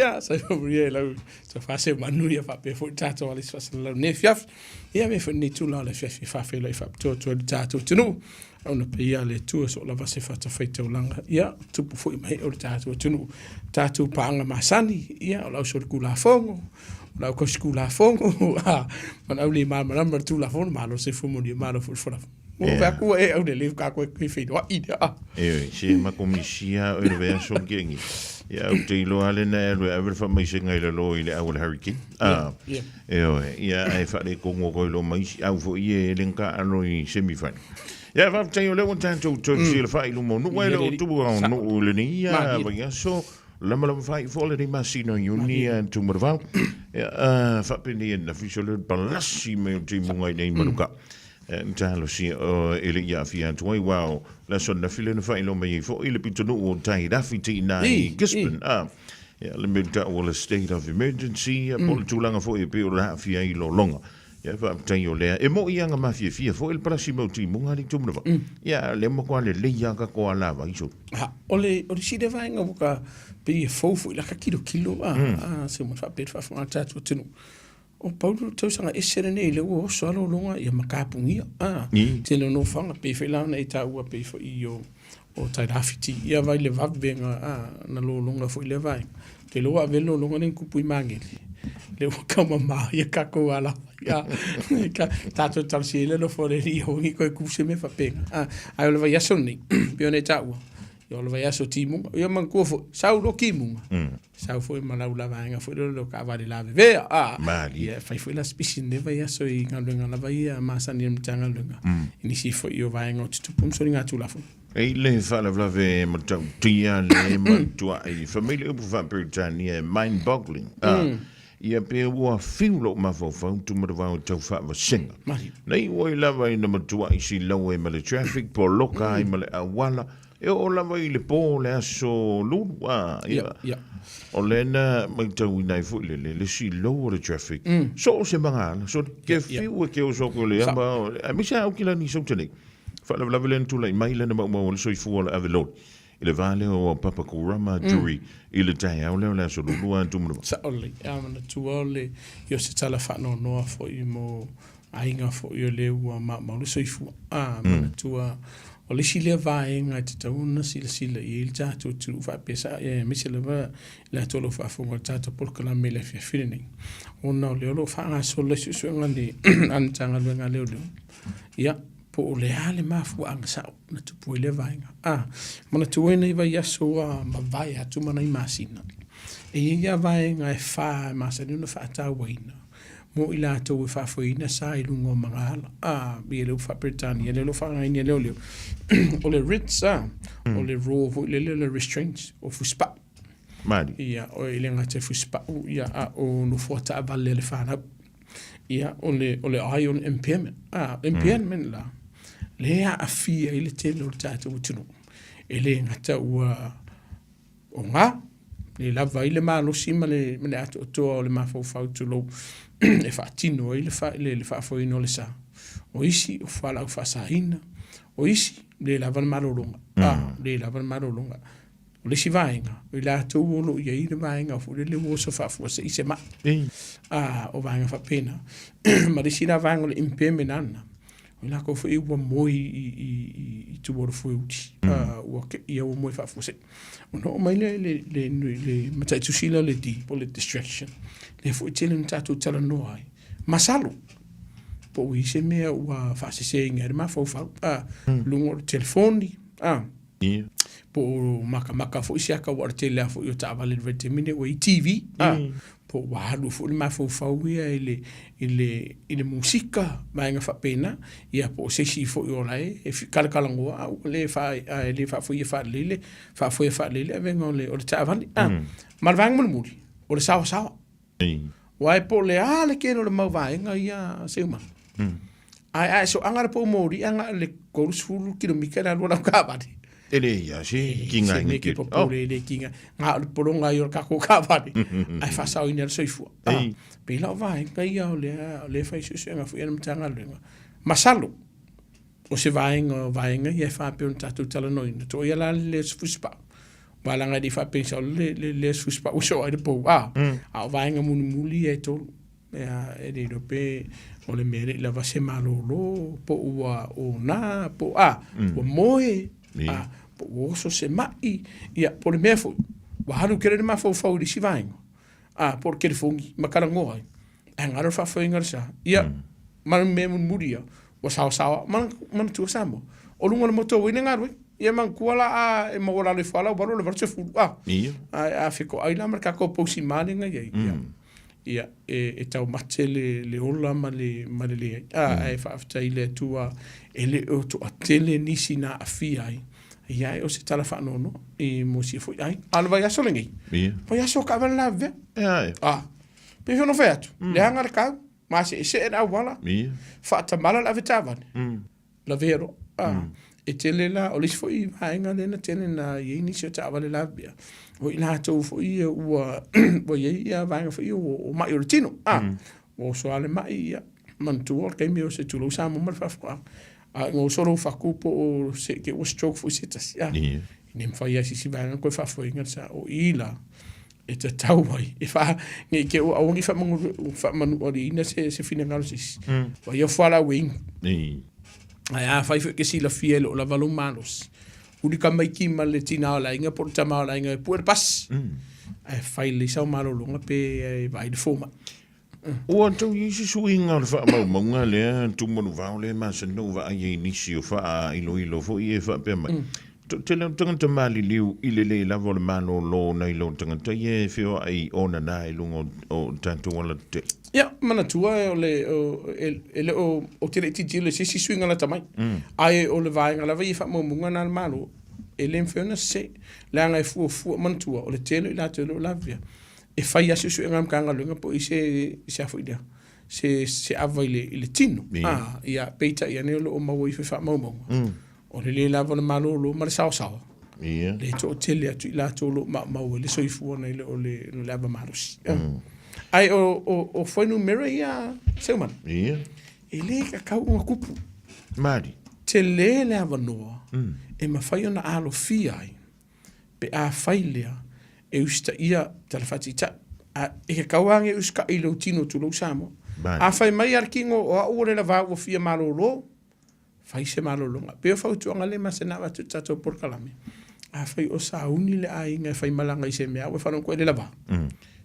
Ia, soifua manuia i lau tofa Seumanu, ia faapea foi le tatou alisi faasalalau nei afiafi. Ia, avea foi lenei itula o le afiafi e faafeiloai faapitoa atu ai i le tatou atunuu. Auna paia a le Atua so o lava se fatafaitaulaga, ia, tupu foi ma ee o le tatou atunuu, tatou paaga masani, ia, o le ausolitulafono, o le aukausikulafono, a, ma le au le malamalama i le Tulafono, malo le soifua manuia, malo foi le folafo. Ua fai atu ua e aulelei ka koe koe feiloai lea. Ioe, se ma komisia o le vaiaso ma kengi. Ia, ou te iloa lava lena e alu e ave le faamaisega i lalo i le au o le hurricane. Ah, ioe, ia, ae faaletonu atu ai loa ma isi au foi ia e le na taaalo i semi final. Ia, faafetai o lea ua tatou toe fesilafai i luma o nuu, ae le o tua o nuu i lenei vaiaso. Lamalama fai fo le masina o Iuni a Tumaravau. Ia, faapenei ananafi sole o le palasi mai o le timuga i nei manuka. Talosia e le i aafia atu ai, aua o le aso ananafi lea na faailoa mai ai foi le pitonuu o Tairāwhiti i nā i Gisborne. Ia, le mea taua o le state of emergency, po o le tulaga foi e pei o le aafia ai lologa. Ia, faafetai o lea. E moni lava na mafiafia foi le palasi mai o timuga alii Tumanava. Ia, o lea matua lelei lava tatou alavai sole. O le isi lea vaega ua ka pei e fou foi i laka tilotilo a se uma faapea le faafofoga a le tatou atunuu. O pau le tausaga ese lenei lea ua oso lava lologa ia ma kapugia. Tele o nofoaga pei foi la ona e taua pei foi i o o Tairāwhiti ia vai le vavega na lologa foi lea vaega. Ou te iloa ua ave le lologa lea na tupu i Magele lea ua taumama ai a tatou alavai. Tatou talosia ai le alofa o le Alii aua ne i toe tupu se mea faapena. Ae o le vaiaso lenei pei ona e taua, ia o le vaiaso o timuga. Ia manatua foi, sau loa timuga, sau foi ma lau la vaega foi lea o le taavale lavevea. Malie. Ia e fai foi la se pisi i lenei vaiaso i galuega lava ia masani a le Matagaluega, i nisi foi o vaega o tutupu ma soligatulafono. E i le faalavelave matautia le matuai fai mai le upu faa-Peretania e mind boggling. Ia pe ua fiu lou mafaufau tumadavao e tau faavasega. Malie. Na iu ai lava ina matuai silau ai ma le traffic, poloka ai ma le auala, E oo lava i le po o le aso Lulu, a, ia, Ia. o lea na matauina ai foi le, le, le silou o le traffic. So o se magaala, so ke fiu e ke oso atu i le ama, aemaise lava Aukilani i Sauta nei. Faalavelave lea na tulai mai lana maumau o le soifua o le ave loli i le va lea o Papakurama Jury i le taeao lea o le aso Lulu a Tumanava. Sao lelei. A manatua o le, ia o se tala faanoanoa foi mo aiga foi o lea ua maumau le soifua. A, manatua, o le isi lea vaega e tatau ona silasila i ai le tatou atunuu faapea sa, aemaise lava i latou o lo o faafofoga i le tatou polokalame i le afiafi lenei, ona o lea o lo o faagasolo ai suesuega a le Matagaluega a Leoleo, ia, po o le a le mafuaaga sao na tupu ai lea vaega. A, manatua i nai vaiaso ua mavae atu ma nai masina, e i ai lava vaega e fa e masani ona faatauaina, mo i latou e faafoeina sa i luga o magaala. A, ia lea ua faa-Peretania, lea o lo o faaaogaina e leoleo, o le writs, a, o le raw foi lele o le restraints, o fusipau. Malie. Ia, o e le gata i fusipau, ia, a o nofoa taavale a le fanau. Ia, o le, o le I o le impairment. A, impairment la, lea e aafia ai le tele o le tatou atunuu. E le gata ua oga, le lava ai le malosi ma le, ma le atoatoa o le mafaufau tulou e faatino ai le, fa, le, le faafoeina o le sa. O isi o fualaau faasaina, o isi le lava le malologa, a, le lava le malologa. O le isi vaega, o i latou o lo o i ai le vaega foi lele ua oso faafuasei se mai. A, o vaega faapena. Ma le isi la vaega o le impairment ana, O i latou foi ua moe i tua o le foe uli, ua ia ua moe faafuasei. Ona oo mai lea i le, le mataitusi lea o le D, po o le distraction, lea foi e tele ina tatou talanoa ai. Masalo, po ua i ai se mea ua faaseseina ai le mafaufau, luga o le telefoni, po o makamaka foi se aka, aua o le tele lava foi o taavale i le vaitaimi lenei ua i ai TV, po ua alu foi le mafaufau ia i le, i le, i le musika, vaega faapena, ia po o se isi foi o la e kalakalanoa a ua le faa, a e le faafoia faalelei le, faafoea faalelei le avega o le, o le taavale. Ma le vaega mulimuli, o le saoasaoa. Aua e po o le a le tele o le mau vaega ia Seumanu, ae a e soaga le pou moli na o le 30 kilomita le alu a lau taavale. E leai lava se tiga Se mea ke popole e le tiga, na o le pologa ai o le tatou taavale ae faasaoina ai le soifua. Pei la o vaega ia o lea o lea e fai suesuega foi a le Matagaluega. Masalo o se vaega o vaega ia e faapea ona tatou talanoaina, toia la le fusipau. Aua leaga e le i faapea sao le le le susupau soo ai le pou a. A o vaega mulimuli ia e tolu. Ia e le iloa pe o le mea e le i lava se malolo po ua ona po o a, ua moe a, po ua oso se mai, ia po o le mea foi ua alu tele le mafaufau i le isi vaega a, po o le telefoni ma talanoa ai, ae galo le faafoeina o le sa. Ia ma le mea mulimuli ia, ua saosaoa. Manatua Samoa, o luga o le moto ua i le galuega. Ia manatua la a e maua lalo ifo lava ua alu i le 80 a. Ae a fetoai la ma le tatou pousima lea na i ai, ia, ia e, e taumate le, le ola ma le, ma le leai. A, ae faafetai i le Atua e le o toatele nisi na aafia ai. Ia ae o se tala faanoanoa i mo sia foi aiga. A o le vaiaso lenei, vaiaso o taavale lavevea. A, pei foi ona fai atu, leaga le tau, maseesee le auala, faatamala le avetaavale, lavea loa. A, e tele la, o le isi foi vaega lea na tele na i ai nisi o taavale lavevea, o i latou foi ia ua, ua i ai ia vaega foi ia o mai o le tino. A, ua oso lava le mai, ia, manatua o le taimi o se tulou Samoa ma le faafofogaaga, a ina oso lou fatu po o se te ua stroke foi se tasi, a, e le mafai lava e se isi vaega ona toe faafoeina le sa. O i la, e tatau ai e faa ne i te ua aua ne i faamanualiina se se finagalo o se isi. Ua ia fualaau e inu. Ae afai foi e te silafia e le o lava lou malosi, uli tamaiti ma le tina o le aiga po o le tama o le aiga e pue le pasi, ae fai lelei sau malologa pe vaai le fomai. Ua tau i ai se suiga o le faamaumauga lea tumanuvao lea e masani ona ou vaai ai i nisi o faailoilo foi ia e faapea mai. Toatele o tagata maliliu i le le lava o le malolo nai lo tagata ia e feoai onana i luga o tatou alatetele. Ia, manatua o le, o, e, e le o, ou te le i tilotilo i se isi suiga lata mai. Ae o le vaega lava ia i faamaumauga na a le Malo, e le mafai ona sese, leaga e fuafua, manatua, o le tele o i latou e le o lavevea, e fai lava suesuega a le Matagaluega po o i ai se, se a foi lea, se, se ava i le, i le tino. A, ia, peitai ane o lo o maua ifo i faamaumauga, o le le lava o le malolo ma le saosaoa, le toatele atu i latou o lo o maumau ai le soifua nai lo le, le ava malosi. Ae o, o, o fuainumera ia, Seumanu, e le tatau ona tupu. Mali. Tele le avanoa e mafai ona alofia ai pe afai lea e usitaia tala faataitai. A, e tatau lava ona e usitai i lou tino tulou Samoa. Afai mai a le tino o au o le lavā ua fia malolo, fai se malologa. Pei o fautuaga lea e masani ona avatu i le tatou polokalame, afai o sauni le aiga e faimalaga i se mea, ua faalogo atu ai le lavā,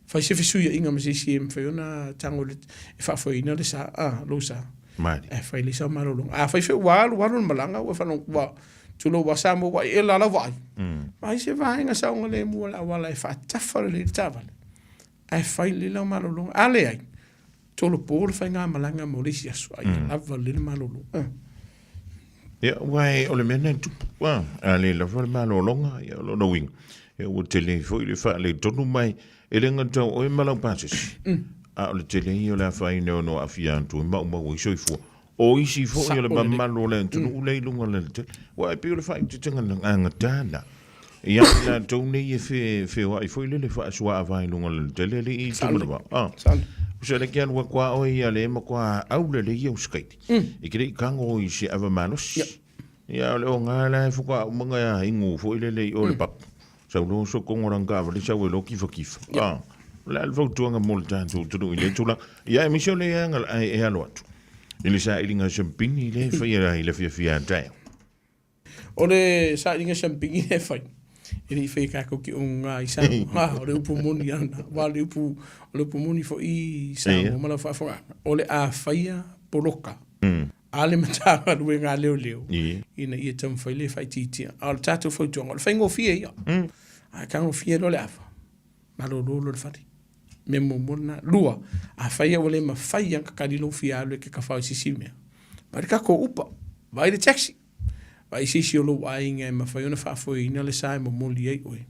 fai se fesuiaiga ma se isi e mafai ona tago e faafoeina le sa, a, lou sa. Ae fai lelei sau malologa. Afai foi ua alu alu le malaga ua faalogo ua tulou ua Samoa ua ela lau vaai, vaai se vaega saogalemu o le auala e faatafa lelei le taavale, ae fai lelei lau malologa. A leai, tolopo le faigamalaga mo le isi aso, a ia lava lelei le malolo. Ia, aua o le mea lena e tupu, a, a le lava le malologa, ia o lona uiga, ia ua tele foi le faaletonu mai, e le gata o oe ma lau pasese, a o le tele ia o le afaina e ono aafia atu ai maumau ai soifua. O isi foi o le mamalu o le atunuu lea i luga o le alatele, aua e pei o le faaeteetega gagata lena, ia i latou nei e feoai foi lele faasuaava i luga o le alatele, alii Tumanuvao. A, o se leke alu atu a oe ia le matua aulelei au sikaiti, e te le i tago i se ava malosi. Ia, o le oga la e faatoa uma ona inu foi lele i o le papu. Sau loa sokogo o lana taavale sau ai loa kifakifa. A, o le a le fautuaga mo le tatou atunuu i lea tulaga? Ia, aemaise o lea e alo atu i le sailiga siampini lea e faia i le afiafi a taeao. O le sailiga siampini lea e fai, e le i faia e tatou te oga i Samoa. O le upu moni lava lena. Aua o le upu, o le upu moni foi i Samoa ma lau faafofogaaga, o le a faia poloka a le Matagaluega a Leoleo ina ia taumafai le faaitiitia. A o le tatou fautuaga, o le faigofie ia. A tagofia loa le ava, malolo loa le fale. Mea muamua lena. Lua, afai ua le mafai ona tatali lou fia alu e te tafao i se isi mea, vaai le tatou Uber, vaai le taxi, vaai se isi o lou aiga e mafai ona faafoeina le sa e momoli ai oe,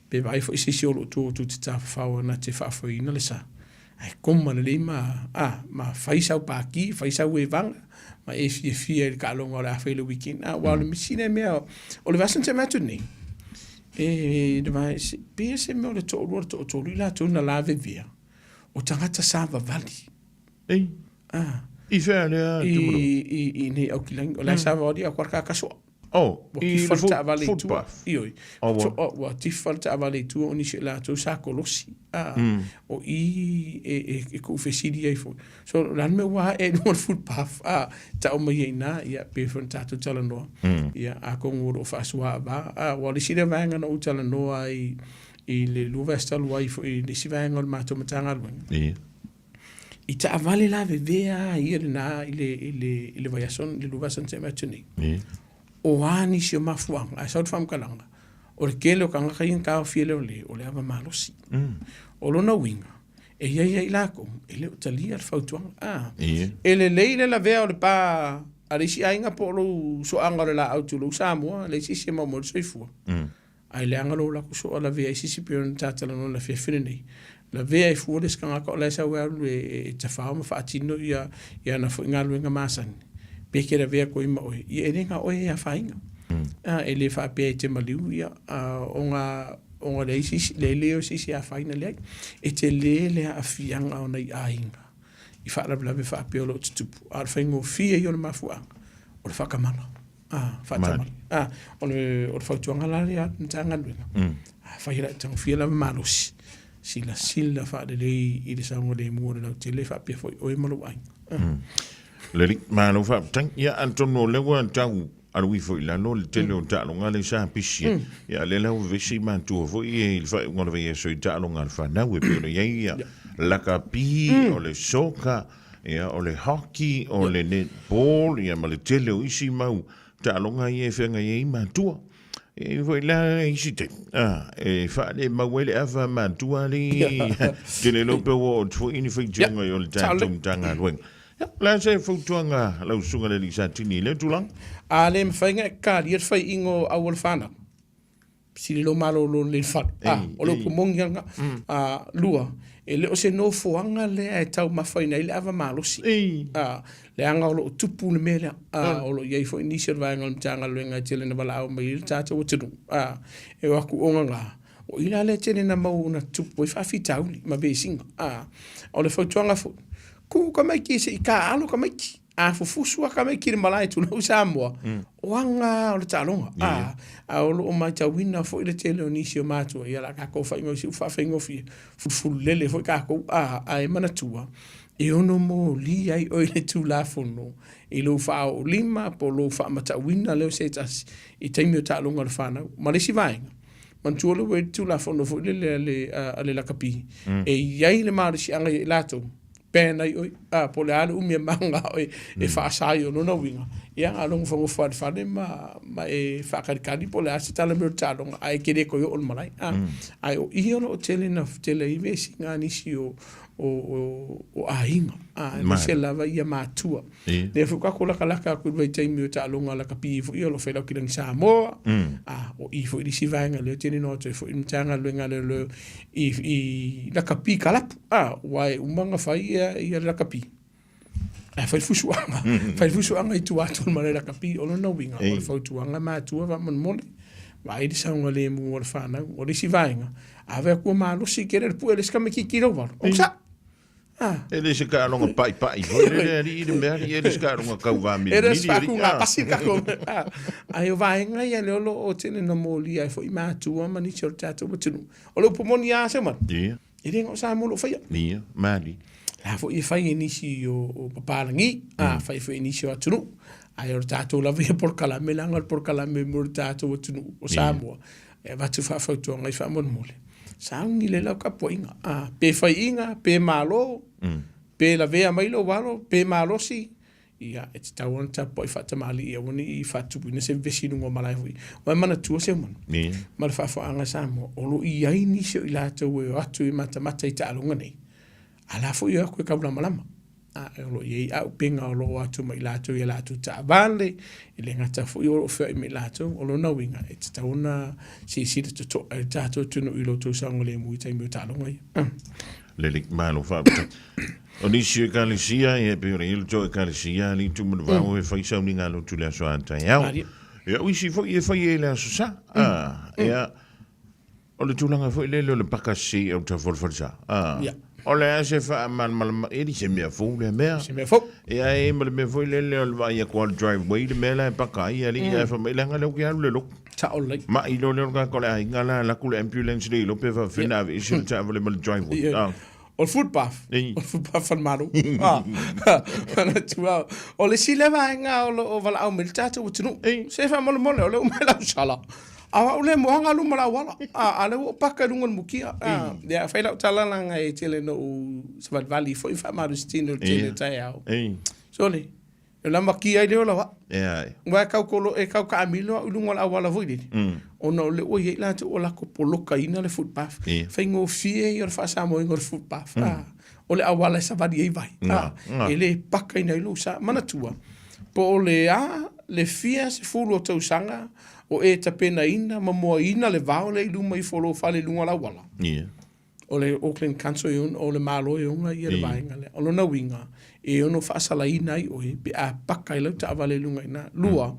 pe vaai foi se isi o lo o tua atu i te tafafao na te faafoeina le sa. Ae koma lelei ma, a, ma fai sau paki, fai sau evaga, ma e fiafia i le taaloga o le a fai i le weekend. A, aua o le sina mea, o le vaiaso na tea mai atu nei, e, le vai, se, pe se mea o le toalua le toatolu i latou na lavevea, o tagata savavali. Ei. A. I whea lea I, i, i nei Aukilani, o la e savavali a koa le kakasoa. Oh, Ua i le tifa le foot, taavale i tua. footpath. Ioe. Oh, ua. Oh, ua tifa le taavale i tua o nisi o i latou sa kolosi. A, o i e, e, e kuufesili ai foi. So, o le a le mea ua ae ai i luga o le footpath, a, tau mai ai i ina, ia, pei foi ona tatou talanoa, ia, atonu o lo o faasuaava. A, aua o le isi lea vaega na ou talanoa ai i le lua vaiaso talu ai foi i le isi vaega o le matou Matagaluega. Ia. I taavale lavevea ia lena i le, i le, i le vaiaso, le lua vaiaso na tea mai atu nei. Ia. O a nisi o mafuaaga, ae sau le faamatalaga, o le tele o tagata ia na taofia e leoleo, o le ava malosi. O lona uiga, e i ai ia i latou, e le o talia le fautuaga. A, Ia. e lelei le lavea o le pa a le isi aiga po o lou soaga o le laau tulou Samoa, leai se isi e maua mai ai le soifua. Ae leaga lou latou soa lavea ai se isi pei ona ta talanoa i le afiafi lenei. Lavea ai fua le isi tagata o la e sau e alu e tafao ma faatino ia ana foi galuega masani, pe ke lavea atu ai ma oe, ia e le na o oe e afaina. E le faapea e te maliu ia ona ona leai se isi, leai leai o se isi e afaina, leai. E tele le aafiaga o nai aiga i faalavelave faapea o lo o tutupu, a o le faigofie ia o le mafuaaga, o le faatamala. Ah, faatamala. Ah, o le, o le fautuaga la lea a le Matagaluega, afai e le tagofia lava malosi, silasila faalelei i le saogalemu o le lautele faapea foi oe ma lou aiga. Ah. Lelei, malo faafetai. Ia, atonu o lea ua tau alu ifo i lalo le tele o taaloga lea sa pisi. Ia, lea la ua vevesi matua foi i le faaiuga o le vaiaso i taaloga a le fanau e pei ona i ai ia lakapi, o le soka, Ia, o le hockey, o le netball, ia ma le tele o isi mau taaloga ia e feagai ai matua. E i foi la isi taimi, a, e faalemau ai le ava matua alii. Tele lo pe ua oo atu foi ni faitioga i o le tatou Matagaluega. Ia, o le a se fautuaga lau Susuga i le Alii Satini i lea tulaga? A le mafai ona e talia le faiinga o au o le fanau, Sili lou malolo lelei i le fale. A, o le upu moni lava lena. A, lua, e le o se nofoaga lea e taumafaina ai le ava malosi. A, leaga o lo o tupu le mea lea. A, o lo o i ai foi nisi o le vaega o le Matagaluega e tele ina valaau mai ai le tatou atunuu. A, e o atu ona na, o i la lea e tele ina mau ona tupu ai faafitauli ma vesiga. A, o le fautuaga foi, tuu tamaiti se i taaalo tamaiti. A fufusu lava tamaiti i le malae tulou Samoa, o aga lava o le taaloga. A, a o lo o matauina foi le tele o nisi o matua, ia o le a tatou faaigoa i si faafaigofie, fulufululele foi tatou, a, ae manatua, e ono molia ai oe i le Tulafono i lou faaoolima po o lou faamatauina lea o se tasi i taimi o taaloga a le fanau. Ma le isi vaega, manatua lea ua i ai le Tulafono foi lele a le, a le lakapi, e i ai le malosiaga ia i latou ban ai oe, a, po o le a le umi e maga oe e faasa ai. O lona uiga, ia, a nofonofo lava i le fale ma, ma e faakalikali po o le a se tala mai o le taaloga, ae e te le toe oo i le malae. A, ae o i o lo o tele na tele ai vesiga a nisi o, o, o, o aiga, a, aemaise lava ia matua. Lea foi ua tatou latalata atu i le vaitaimi o taaloga a lakapi foi ia o lo o fai i le Aukilani Samoa, a, o i foi le isi vaega lea e tele ina o atu ai foi le Matagaluega a Leoleo i, i lakapi kalapu, a, aua e uma ona fai ia, ia le lakapi, ae fai le fusuaga, fai le fusuaga i tua atu o le malae lakapi. O lona uiga, o le fautuaga matua faamolemole, vaai le saogalemu o le fanau. O le isi vaega, ave atu ua malosi tele le pue o le isi tamaitiiti i lou valo, onosai. Ah. E le se taaloga pa'ipa'i foi lele alii le mea alii e le se taaloga tauvā E le se faakuga pasi le tatou ah. Ae o vaega ia lea o lo o tele ina molia ai foi matua ma nisi o le tatou atunuu. O le upu moni lava Seumalu, Ia. e le na o Samoa o lo o faia. Ia, malie. La foi e fai e nisi o, o papalagi, a fai foi e nisi o atunuu. Ae o le tatou lava ia polokalame, leaga o le polokalame mo le tatou atunuu o Samoa, e avatu faafautuaga ai faamolemole. Sauni le lau tapuaiga, a, pe faiiga, pe malo, pe lavea mai lou alo, pe malosi, ia, e tatau ona tapuai faatamalii aua ne i faatupuina se vevesi i luga o malae foi. Ua e manatua Seumalu, ma le faafofogaaga a Samoa, o lo o i ai nisi o i latou e o atu e matamata i taaloga nei, a la foi e o atu e taulamalama. A, o lo o i ai auupega o lo o atu ma i latou i a latou taavale, e le gata foi o lo o feoai ma i latou. O lona uiga, e tatau ona silasila totoa i le tatou atunuu i lo outou saogalemu i taimi o taaloga ia. Lelei, malo faafetai. O nisi o ekalesia, ia e pei ona i ai le tou ekalesia, alii Tumanuvao e fai sauniga lotu i le aso a taeao. Ia, o isi foi e fai ai i le aso Sa. Ia, o le tulaga foi lele o le paka sese i autafa o le falesa. O le a se faamalamalama, e le se mea fou lea mea. Se mea fou. Ia e ma le mea foi lele o le vaai atu o le driveway le mea la e paka ai, alii ae fai mai, leaga lea ou te alu i le lotu. Sao lelei. Ma'i loa lea o le tagata o le aiga la, alu atu le ambulance le iloa pe faapefea ona aveese le taavale mai le driveway. Ia. Ah. O le footpath. Ei. O le footpath a le Malo. Ah. Manatua, o le isi lea vaega o lo o valaau mai le tatou atunuu. Ei. Se faamolemole, o lea ua mai lau sala. A o au lea moaga luma o le auala. A, a lea ua ou paka i luga o le mukia. A, ia, fai lau tala leaga e tele na ou savalivali foi faamalositino i le tele o taeao. Ei. Sole, e lamakia ai le ola o au. Ea e. Aua e tau kolo, e tau taamilo au i luga o le auala foi lele, ona o lea ua i ai latou ua latou polokaina le footpath. Ia. Faigofie ia o le faasamoaina o le footpath. A, o le auala e savali ai vai. A, e le pakaina ai lou sa. Manatua, po o le a le fia sefulu o tausaga o e tapenaina ma moaina le vao lea i luma ifo o lou fale i luga o le auala. Ia. O le Auckland Council e ono, o le Malo e ona ia le vaega lea. O lona uiga, e ono faasalaina ai oe pe a paka i lau taavale i luga i ina. Lua,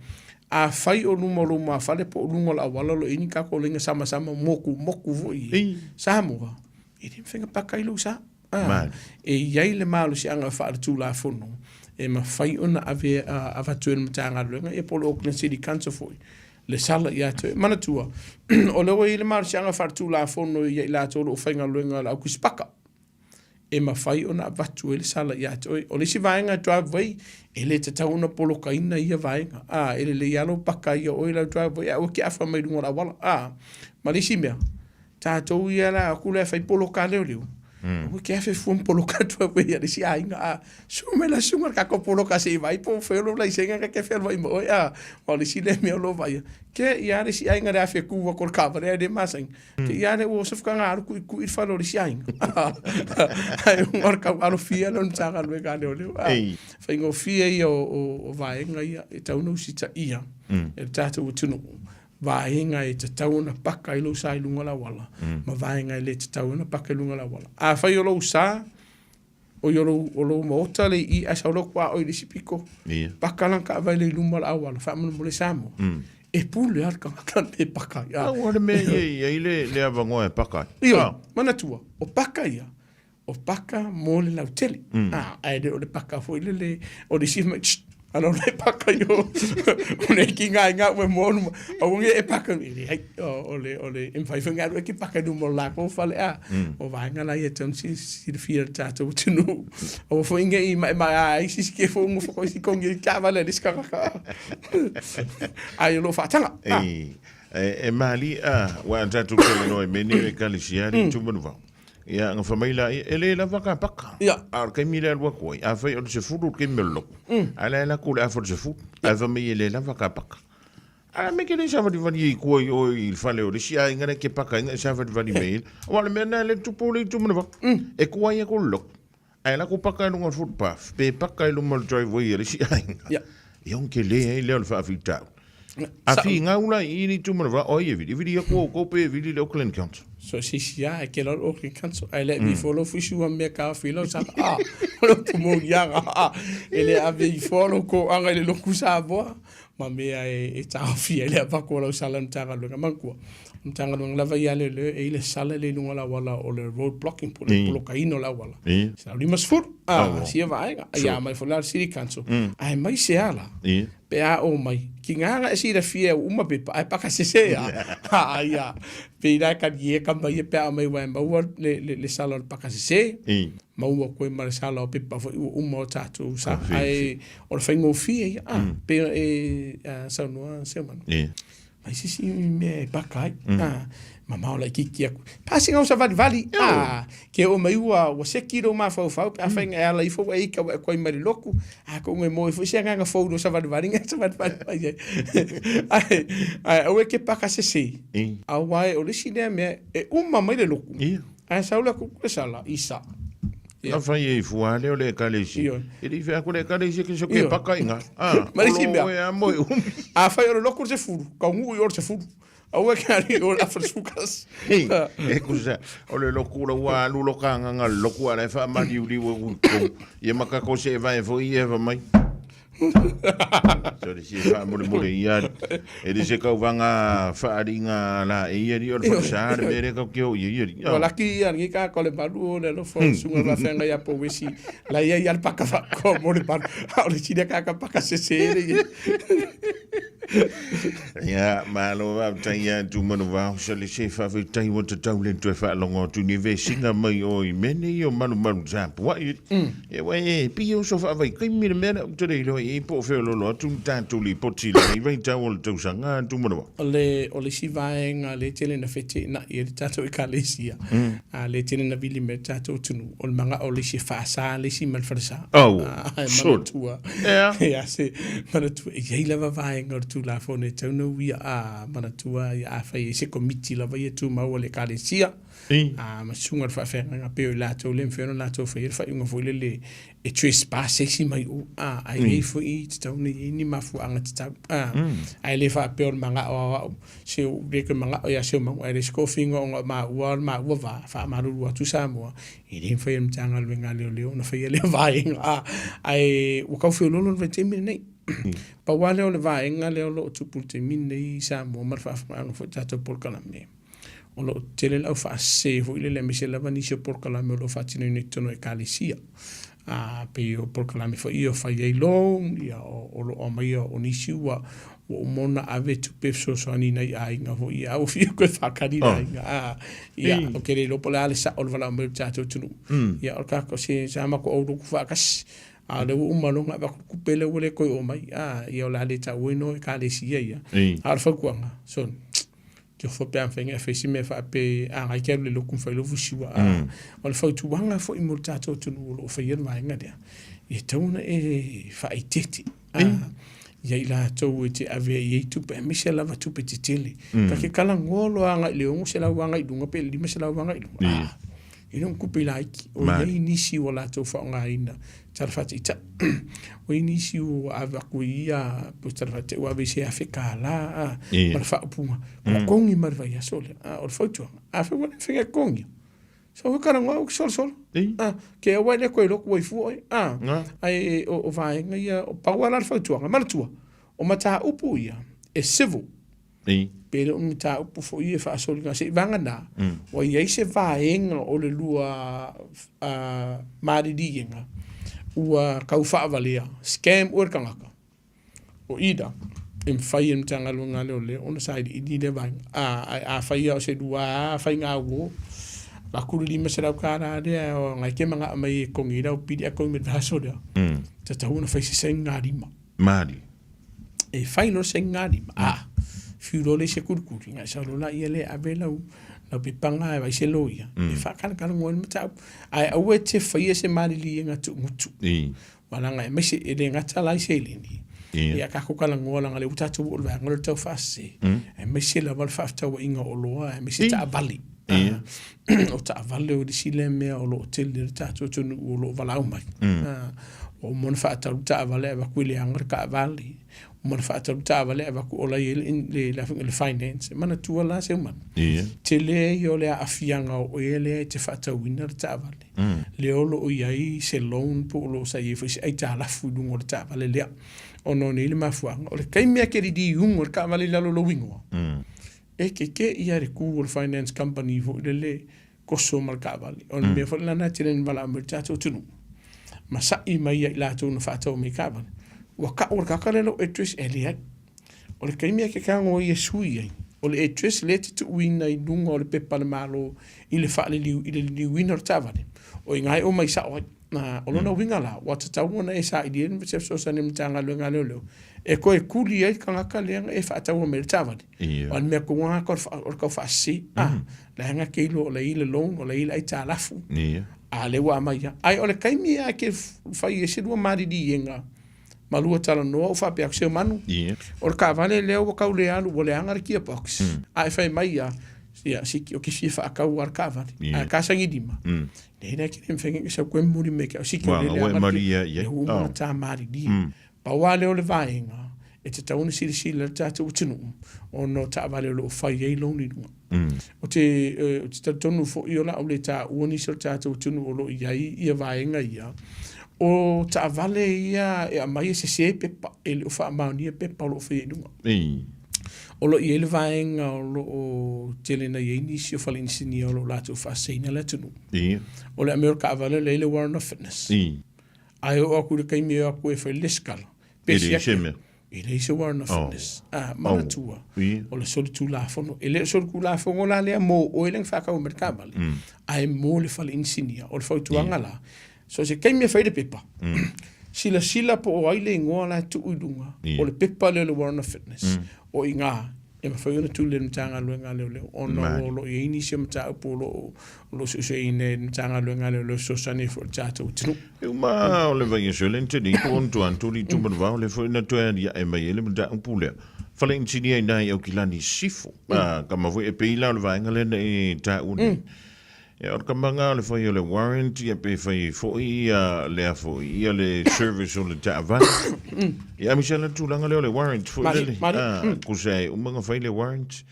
afai o luma o lou mafale po o luga o le auala o lo o i ai ni tatou laina samasama moku moku foi i Samoa, e le mafai ona paka ai lou sa. Malu. E i ai le malosiaga faaletulafono e mafai ona ave avatu e le Matagaluega ia po o le Auckland City Council foi le sala ia te oe. Manatua, o lea ua i ai le malosiaga faaletulafono ia i latou o lo o faigaluega i le aukusipaka, e mafai ona avatu ai le sala ia te oe. O le isi vaega driveway, e le tatau ona polokaina ia vaega. A, e lelei lava lou paka ia oe i lau driveway, ae aua e te afa mai luga o le auala. A, ma le isi mea, tatou ia la aku lea fai poloka leoleo. Aua ke afe fua ma poloka atu au e a le isi aiga a su mai la suga le tatou poloka se i vaai po o fea lou laisenga ka ke fealuai ma oe a o le isi lea mea o lo o vaaia ke ia le isi aiga le afe ku atu o le taavale ae le masani ke ia le ua oso fukaga alu kuikui i le fale o le isi aiga ae uga o le tau alofia lea o le Matagaluega a Leoleo a faigofie ia o vaega ia e tatau ona usitaia e le tatou atunuu vaega e tatau ona paka ai lou sa i luga o le auala, ma vaega e le tatau ona paka i luga o le auala. Afai o lou sa, oi o lou, o lou maota le i i, ae sau loa tuaoi i le isi pito, Ia. paka lana taavale i luma o le auala, faamolemole Samoa. E pule lava le tagata le mea e paka ai. A ua le mea ia i ai le, le avanoa e paka ai. Ioe, manatua, o paka ia, o paka mo le lautele. Ah, ae le o le paka foi lele, o le isi mai, tst, ana o le paka i o, o le ki ngai ngā ue mo numa, aua nge e paka, e le hai, o le, o le, e mawhai whangai aru e ki paka i luma o lākou whale a, o vaenga la ia te ono si, silafia le tātou atunuu. Aua foi nge i mae mae a ai sisi ke fo ungo whakoi si kongi i kia wale le sikakaka. Ai o lo whaatanga. Ah. E, e, e mali a, wa tātou talanoa i mene o ekalesia le tumanu vao. Ia, na fai mai la, e le lava ka paka. Ia. A o le taimi lea alu atu ai, afai o le sefulu le taimi o le lotu. A la e alu atu i le afa o le sefulu. Ae fai mai e le lava ka paka. A me ke le savalivali ai kua i oe i le fale o le isi aiga lea e te paka ai, na e savalivali mai ai. Aua o le mea lena e le tupu le itu manava. E kua ai aku le lotu. Ae alu atu paka i luga o le footpath, pe paka i luma o le driveway a le isi aiga. Ia. Ia ona tele ai lea o le faafitauli. A finau la i i le itu manava, o ai e vilivili atu outou pe vili le Auckland Council. So se isi a e ke lau Auckland Council ae le mi fo lo fusi ua mea ka fi lau sa a o lo tumo ianga a e le ave i fo lo ko anga i le loku Samoa ma mea e e taofia i le avako o lau sala i le Matagaluega Manatua. O le Matagaluega lava ia le le e i le sala le i luga o le auala o le road blocking po o le polokaina o le auala. 150 a sia vaega ia mai foi la le City Council ae mai se ala pe a o mai ki ngā nga e silafia ua uma pepa ae paka sese a a ia pe ina e kali e ka mai e pe a mai ua e maua le, le, le sala o le paka sese maua koe ma le sala o pepa foi ua uma o tātou sa ae o le faigofie ia a pe e a, saunoa Seumanu. Mai se isi mea e paka ai. Ah, mamao laitiiti aku. Pasi ngau savalivali. Ah, ke oo mai ua ua seki lou mafaufau pe afai na e ala ifo ua e ika ua e koe mai le lotu. A koʻu e moe foi se agaga fou no savalivali na e savalivali mai ai. Ae, ae aua e ke paka sese. Aua e o le isi lea mea e uma mai le lotu. Ae sau le atu le sala i sa. Na fai e i fua lea o le ekalesia. E le i fai atu le ekalesia ke so ke paka i nga. Ah, Ma le isi mea. O lo oe a moe umi. A fai o le lotu le sefulu, kaunuu i o le sefulu. Aua ke ali o le afa le sefulu kasi. Hei, e kusa, o le lotu la ua alu lo ka agaga le lotu a la e faamaliuliu e ui kou. Ia ma kako se e vae foi ia fa mai. Sorry, si faamolemole ia e le se kauvaga faaaliga la e ia o le falesa le mea lea kau ke o ia ia. Ua laki ia lenei ka ko le malu o le alofa o le susuga o le faafeagai ia Pouesi la ia ia le paka faatoa mo le malu a o le sili ka ka paka sese le ia. Ia, malo faafetai ia Tumanuvao sa le se faafetai ua tatau le toe faalogo atu ni vesiga mai o i mea nei o malumalu tapuai. E ua e pei e uso faavaitaimi le mea lea ou te le iloa i ai po o feoloolo atu le tatou lipoti i lenei vaitau o le tausaga Tumanuvao. O le, o le isi vaega lea e tele ina feteenai ai le tatou Ekalesia, a lea e tele ina vili mai le tatou atunuu, o le manao o le isi e faasa le isi ma le falesa. Au, A, e sure. manatua. Ea. Ia, se, manatua, e i ai lava vaega o le Tulafono e tatau ona uia, a, manatua, ia, afai e i ai se komiti lava ia tumau a le Ekalesia, A ma susuga i le faafeagaiga pei o i latou le mafai ona latou faia le faaiuga foi lele e trespass se isi mai o, a, ae i ai foi tatau ona i ai ni mafuaaga tatau, a, ae le faapea o le manao o au, se ua le toe manao ia Seumanu, ae le se tofiga ona o maua o le maua va, faamalulu atu Samoa, e le mafai e le Matagaluega a Leoleo ona faia lea vaega, a, ae ua tau feoloolo le vaitaimi lenei. Pau lava lea o le vaega lea o lo o tupu i le taimi lenei i Samoa ma le faafofogaaga foi i le tatou polokalame. O lo o tele le au faasese foi lele aemaise lava nisi o polokalame o lo o faatinoina i totonu o Ekalesia. A pei o polokalame foi ia o fai ai loan, ia o, o lo o aumaia o nisi ua ua uma ona ave tupe fesoasoani i nai aiga foi ia, a ua fia koe faakali le aiga. A, ia, ou te le iloa po o le a le sao o le valaau mai o le tatou atunuu. Ia, o le tatou, se sa matou aulotu faatasi, a o lea ua uma loa ona avatu le tupe lea ua le toe oo mai. A, ia o le a le taua inoa Ekalesia ia. A o le fautuaga, soni, Te ofo pe a mafai ona e fai se mea faapea a ngai te alu i le lotu ma fai lou fusiua. O le fautuaga foi mo le tatou atunuu o lo o faia le vaega lea, e tatau ona e faaeteete ia i latou e te ave i ai tupe, aemaise lava tupe tetele. Ta te talanoa loa agai i le 600 agai i luga pe 500 agai i luga. E le o ni tupe laiti. O i ai nisi ua latou faaaogaina tala faataitai. Ua i ai nisi ua ave atu i ia po o tala faataitai ua ave i se $1,000 a, ma le faaupuga, totogi mai le vaiaso lea. A o le fautuaga, afai ua le mafai ona totogia, sau e talanoa au e te solosolo. A, ke aua e le toe lotu ai fua oe. A, ae o vaega ia, pau lava la le fautuaga, manatua, o mataupu ia e civil. Pe le o ni mataupu foi ia e faasoliga se i vagana, ua i ai se vaega o le lua maliliega ua tau faavalea, scam oe le tagata. O i la, e mafai e le Matagaluega a Leoleo ona sailiili lea vaega. Ae afai lava o se lua faiga uo, avatu le $500 lea na e te manao mai e togi ai lau pili ae togi mai le vaiaso lea, tatau ona fai se sainigalima. Malie. E fai loa se sainigalima, a, fiu loa lea i se kulikuli, ona e sau loa laia lea e ave lau, lau pepaga e vaai se loia, e faatalanoa ai le mataupu. Ae aua e te faia se maliliega tuugutu. Aua leaga aemaise e le gata la i seleni, ia tatou talanoa leaga o lea ua tatou oo i le vaega lea o le tau faasese, aemaise lava le faafetauaiga o oloa aemaise taavale. O taavale o le isi lea mea o lo o tele ai le tatou atunuu o lo o valaau mai. Ua uma ona faatau le taavale ae avatu e leaga le taavale, uma ona faatau le taavale ae avatu o la e i ai le finance. E manatua la Seumanu, tele ia o le aafiaga o oe lea e te faatauina le taavale, lea o lo o i ai se loan po o lo o sa i ai foi se aitalafu i luga o le taavale lea. Ona o nei le mafuaaga, o le taimi lava e te liliuga o le taavale i lalo o lou igoa, e kekeʻi lava le kū o le finance company foi lele toso ma le taavale. O le mea foi lena e tele ina valaau mai le tatou atunuu ma saʻi mai ia i latou na faatau mai taavale, ua tau e le tagata lea lou address, e leai. O le taimi e te tago ai e sui ai, o le address lea e te tuuina i luga o le pepa a le Malo i le faaliliu, i le liliuina o le taavale, o i ina e omai sao ai. O lona uiga la, ua tatau ona e saili ai se fesoasoani a le Matagaluega a Leoleo e toe tuli ai le tagata lea na e faataua mai ai le taavale. O le mea tonu lava o le tau faasese, leaga te iloa o la e i ai le loan, o la e i ai le aitalafu, a o lea ua aumai lava. Ae o le taimi lava e te fai ai se lua maliliega ma lua talanoa ou faapea atu, Seumanu, o le taavale lea ua tau le alu, ua leaga le gearbox, a e fai mai lava, ia, siki, ou te fia faatau lava le taavale, ae ta sainilima, Nei la ke le mafai ona sau koe momoli mai ke au siki o le leaga le ua uma ona ta malilie. Pau lava lea o le vaega E tatau ona silasila le tatou atunuu ona o taavale o lo o fai ai loan i luga. Ou te, ou te talitonu foi o le a ou le taua nisi o le tatou atunuu o lo o i ai ia vaega ia, o taavale ia e aumai e sese pepa, e le o faamaonia pepa o lo o faia i luga. O lo o i ai le vaega o lo o tele na i ai nisi o fale inisinia o lo o latou faaseseina le atunuu. O le aumai o le taavale lea i le warrant of fitness. Ae oo atu i le taimi e o atu e fai le lesitala, E leai se mea. E leai se warrant of fitness. Oh. Manatua, o le solitulafono. E le o solitulafono la lea mo oe lea na faatau mai le taavale, ae mo le fale inisinia. O le fautuaga la, so se taimi e fai le pepa, silasila po o ai le igoa la e tuu i luga o le pepa lea o le warrant of fitness, o i ina e mafai ona tuli e le Matagaluega a Leoleo ona o lo o i ai nisi o mataupu o lo o o lo o suesueina e le Matagaluega a Leoleo e fesoasoani ai foi i le tatou atunuu. E uma o le vaiaso lea na tele po o ona tuan tolu i Tumanavao lea foi na toe aliae mai ai le mataupu lea. Fale inisinia i na i Aukilani i Sisifo. Kama foi e pei la o le vaega lea na e taua nei. Ia, o le kamaga o le fai o le warrant, ia pe fai foi ia lea foi, ia le service o le taavale. Ia, aemaise lava le tulaga lea o le warrant foi lele. Tusa e uma ona fai le warrant,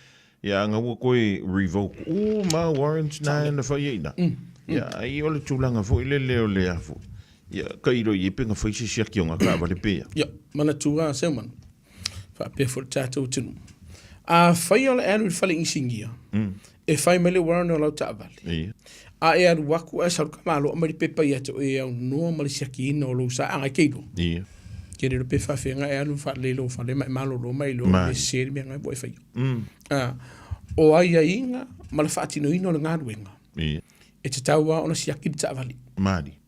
ia aga ua toe revoke uma warrants na na fai ai ina. Ia, ai o le tulaga foi lele o lea foi. Ia, tailo i ai pe na fai se siaki o ngā taavale pe ia. Ia, manatua Seumanu, faapea foi le tatou atunuu. Afai o le alu i le fale inisinia, e fai mai le warrant o lau taavale, a e alu atu ae sau le tamaloa aumai le pepa ia te oe e aunoa ma le siakiina o lou sa, a e te iloa. Ke le iloa pe faafeaga e alu faalelei lou fale ma e malolo ma e iloa e sese le mea na ua e faia. O aiaiga ma le faatinoina o le galuega, e tatau lava ona siaki le taavale.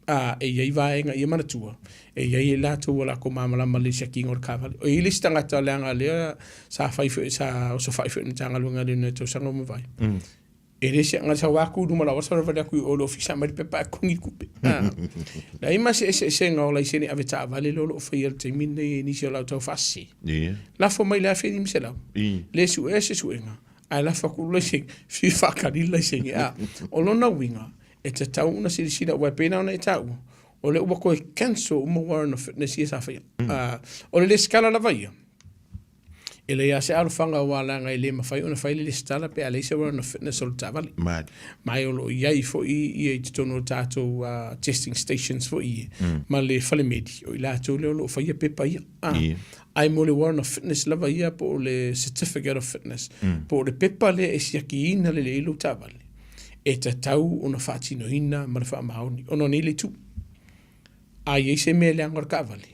A, e i ai vaega ia manatua, e i ai i latou ua latou malamalama i le siakiina o le taavale. E i ai le isi tagata leaga lea sa fai foi, sa osofai foi i le Matagaluega a Leoleo i tausaga ua mavae. E le se aga sau atu i luma o le auala savavali atu i o i le ofisa aumai le pepa ae totogi le tupe. Leai ma se eseesega o laisene ave taavale lea o lo o faia i le taimi lenei e nisi o lau tau faasese. Lafo mai le $1500, le suea se suega, ae lafo atu le laisene, fiu faatali le laisene. O lona uiga, e tatau ona silasila aua e pei la ona e taua, o lea ua toe cancel uma warrant of fitness ia sa faia. O le lesitala lava ia, e leai lava se alofaga aua leaga e le mafai ona fai le lesitala pe a leai se warrant of fitness o le taavale. Ma o lo o i ai foi ia i totonu o tatou testing stations foi ia, ma le fale meli, o i latou lea o lo o faia pepa ia. Ae mo le warrant of fitness lava ia po o le certificate of fitness, po o le pepa lea e siakiina lelei ai lou taavale, e tatau ona faatinoina ma le faamaoni ona o nei le itu. A i ai se mea leaga o le taavale,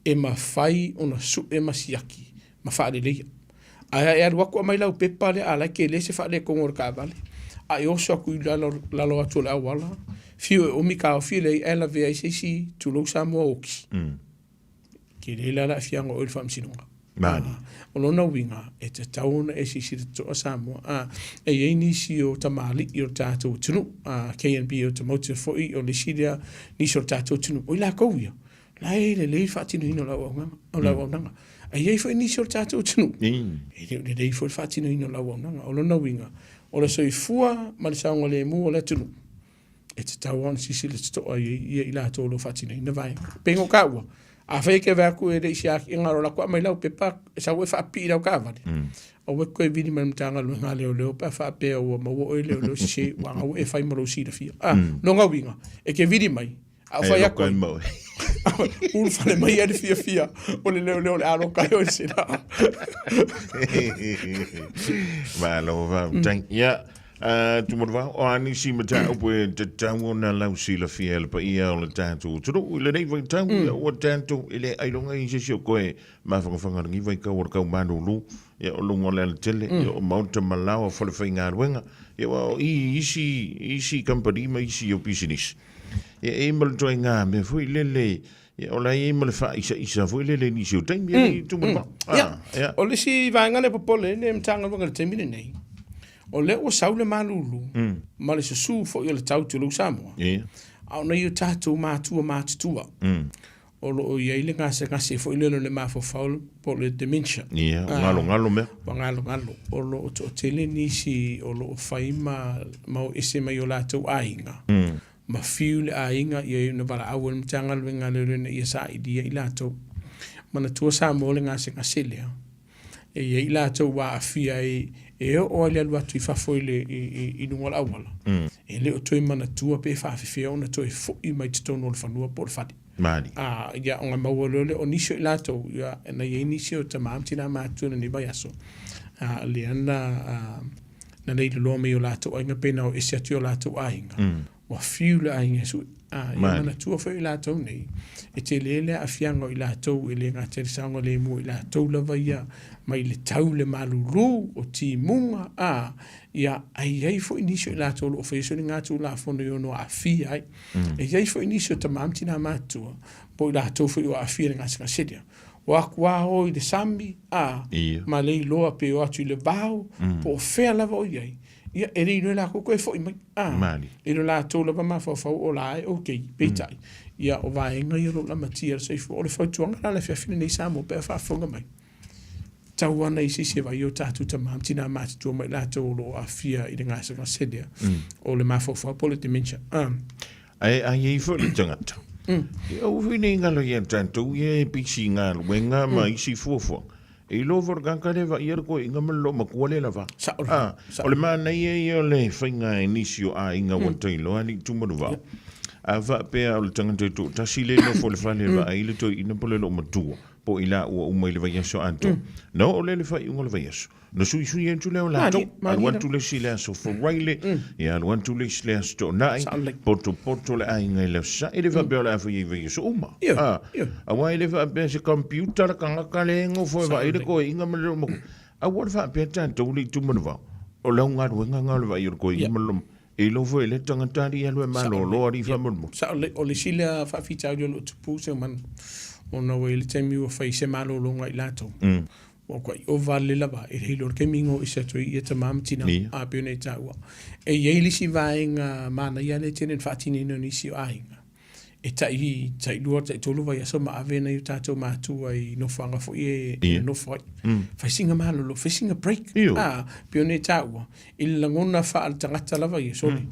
e mafai ona sue ma siaki ma faaleleia. Ae a e alu atu aumai lau pepa lea a la e tele se faaletonu o le taavale, a e oso atu i lalo, lalo atu o le auala, fiu e umi taofi lea ae lavea ai se isi, tulou Samoa, oti. Tele la le aafiaga o oe i le faamasinoga. O lona uiga, e tatau ona e silasila totoa Samoa. E i ai nisi o tamalii o le tatou atunuu, KNB Automotive foi, o le isi lea nisi o le tatou atunuu, o i latou ia, la e lelei le faatinoina o le auaunaga, o le auaunaga. Ae i ai foi nisi o le tatou atunuu, e le o lelei foi le faatinoina o le auaunaga. O lona uiga, o le soifua ma le saogalemu o le atunuu, e tatau lava ona silasila totoa i ai ia i latou o lo o faatinoina vaega. E pei ona taua, afai e te vaai atu e le i siaki, na o atu aumai lau pepa, e sau e faapipii i lau taavale, aua e te toe vili mai i le Matagaluega a Leoleo pe a faapea ua maua oe e leoleo sese, aua na ua e fai ma lou silafia. Lona uiga, e te vili mai, a o fai atu ai, ulufale mai ai le fiafia o le leoleo o le a loka ai oe i le sela. Malo faafetai. Ia, Tumanavao, o a nisi mataupu e tatau ona lau silafia e le paia o le tatou atunuu i lenei vaitau, ia ua tatou e le ailoga i se isi o koe mafangafaga lenei vaitau o le tau malulu, ia o luga o le alatele, ia o maota ma laoa o falefaigaluega, ia aua o i isi, isi kamupani ma isi o pisinisi, ia e i ai ma le ituaiga mea foi lele, ia o la e i ai ma le faaisaisa foi lele i nisi o taimi, e Tumanavao. Ia, o le isi vaega lea e popole ai le Matagaluega i le taimi lenei, O lea ua sau le malulu ma le susu foi o le tau tulou Samoa, a o nai o tatou matua matutua o lo o i ai le gasegase foi lele o le mafaufau po o le dementia. Ia, ua galogalo mea. Ua galogalo. O lo o toatele nisi o lo o fai ma o ese mai o latou aiga, ma fiu le aiga ia ona valaau e le Matagaluega a Leoleo ina ia sailia i latou. Manatua Samoa le gasegase lea, e i ai i latou ua aafia ai e oo lava i le alu atu i fafo i le i luga o le auala, e le o toe manatua pe faafefea ona toe foi mai totonu o le fanua po o le fale. Malie. A, ia, ona maua loa lea o nisi o i latou, ia, na i ai nisi o tama ma tina matutua i lenei vaiaso, a, lea na, a, na leiloloa mai i o latou aiga pe na o ese atu i o latou aiga, ua fiu le aiga e sue. A, ia manatua foi i latou nei, e tele le aafiaga o i latou e le gata i le saogalemu o i latou lava ia mai le tau le malulu o timuga, a, ia, ae i ai foi nisi o i latou o lo o faia soligatulafono e ono aafia ai. E i ai foi nisi o tama ma tina matutua, po o i latou foi o aafia i le gasegase lea, o atu lava o i le sami, a, ma le iloa pe o atu i le vao, po o fea lava o i ai, Ia, e le iloa e latou toe foi mai. A, Malie. I lo latou lava mafaufau o la e okay. Peitai, ia, o vaega ia o lo o lamatia le soifua. O le fautuaga la i le afiafi lenei Samoa pe a faafofoga mai, tau ana i se isi e vaai i o tatou tama ma tina matutua ma i latou o lo o aafia i le gasegase lea o le mafaufau po o le dementia. A. Ae a i ai foi le tagata, e aua foi ne i galo ia tatou ia e pisi i galuega ma isi fuafuaga, e iloa foi le tagata lea e vaaia le toeaina ma le loomatua lea lava. Sao lelei. A, o le manaia ia o le faiga e nisi o aiga ua tailoa alii Tumanuvao. A faapea o le tagata e toatasi lea e nofo i le fale e vaai le toeaina po o le loomatua, po o i laua uma i le vaiaso atoa, na oo lea i le faaiuga o le vaiaso, Na suisui atu lea o latou, alu atu le isi i le aso Faraile, ia alu atu le isi i le aso Toonai, potopoto le aiga i le aso Sae, e le faapea o le a fai ai vaiaso uma. Aua e le faapea se computer le tagata lea e nofo e vaai le toeaina ma le loomatua. Aua le faapea tatou le Itumanuvao, o lau galuega lena o le vaai o le toeaina ma le loomatua. E iloa foi e lea tagata alii alu e malolo alii faamolemole. Sao lelei, o le isi lea faafitauli o lo o tupu Seumanu, ona ua i ai le taimi ua fai se malologa i latou. Ua matuai ova le lava e le iloa le taimi na o ese atu ai ia tama ma tina, a pei ona e taua. E i ai le isi vaega manaia lea e tele ina faatinoina e nisi o aiga, e tai, tailua, taitolu vaiaso ma ave nai o tatou matua i nofoaga foi e nonofo ai. Fai sina malolo, fai sina break, a pei ona e taua, i le lagona faale-tagata lava ia, sole,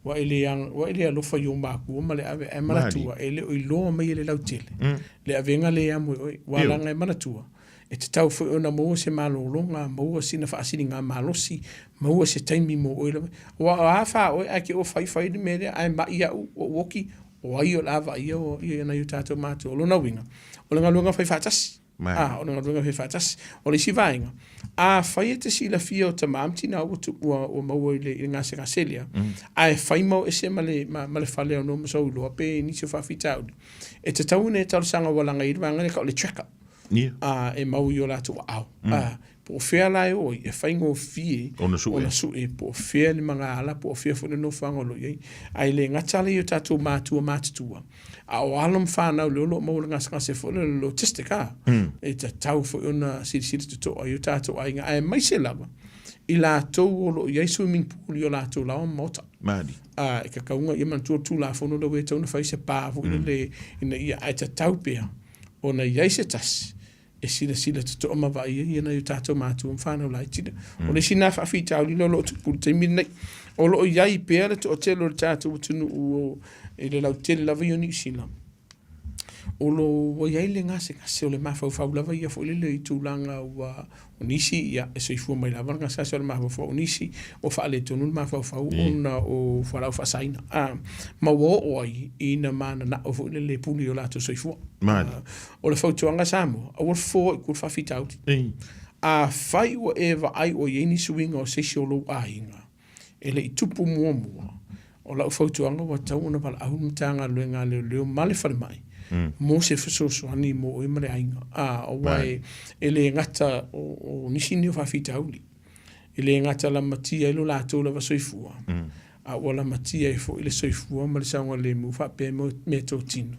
Ua e le, ua e le alofa i ou makua ma le ave, ae manatua, e le o iloa mai e le lautele le avega lea e amo e oe. Ua alaga e manatua, e tatau foi ona maua se malologa, maua sina faasiligamalosi, maua se taimi mo oe lava. Aua o a fa oe ae te o fai fai le mea lea, ae mai au, ou oki, o ai o le a vaaia o nai o tatou matua. O lona uiga, o le galuega fai faatasi. A, o le galuega fai faatasi. O le isi vaega, afai e te silafia o tama ma tina ua, tu, ua, ua maua i le, i le gasegase lea, mm. ae fai ma o ese ma le, ma, ma le fale o no ma sau iloa pe nisi o faafitauli, e tatau ona e talosaga ua laga i le vaega lea tau o le tracker. Yeah. A, e mau i o latou aao. Mm. A, po o fea la e o ai, e faigofie ona sue, ona sue po o fea le magaala, po o fea foi le nofoaga o lo o i ai. Ae le gata lea i o tatou matua matutua, a o alo ma fanau lea o lo o maua le gasegase foi lea o le autistic, a, e tatau foi ona silasila totoa i o tatou aiga, aemaise lava i latou o lo o i ai swimming pool i o latou laoa ma maota. Malie. A, e tatau ona ia manatua le Tulafono lea ua tatau ona fai se pa foi lele ina ia, ae tatau pea ona i ai se tasi e silasila totoa ma vaai ai nai o tatou matua ma fanau laiti lea. O le isi lena faafitauli lea o lo o tupu i le taimi lenei. O lo o i ai pea le toatele o le tatou atunuu i le lautele lava ia o Niu Sila, o lo o i ai le gasegase o le mafaufau lava ia foi lele i tulaga ua o nisi ia e soifua mai lava le gasegase o le mafaufau, o nisi ua faaletonu le mafaufau ona o fualaau faasaina, a, ma ua oo ai ina mananao foi lele e pule i o latou soifua. O le fautuaga Samoa, aua le fofo i tua le faafitauli. Afai ua e vaai ua i ai ni suiga o se isi o lou aiga e le i tupu muamua, o lau fautuaga ua tatau ona valaau le Matagaluega a Leoleo ma le Falemai mo se fesoasoani mo oe ma le aiga. Aua e le gata o nisi nei o faafitauli, e le gata lamatia ai lo latou lava soifua, a ua lamatia ai foi le soifua ma le saogalemu faapea meatotino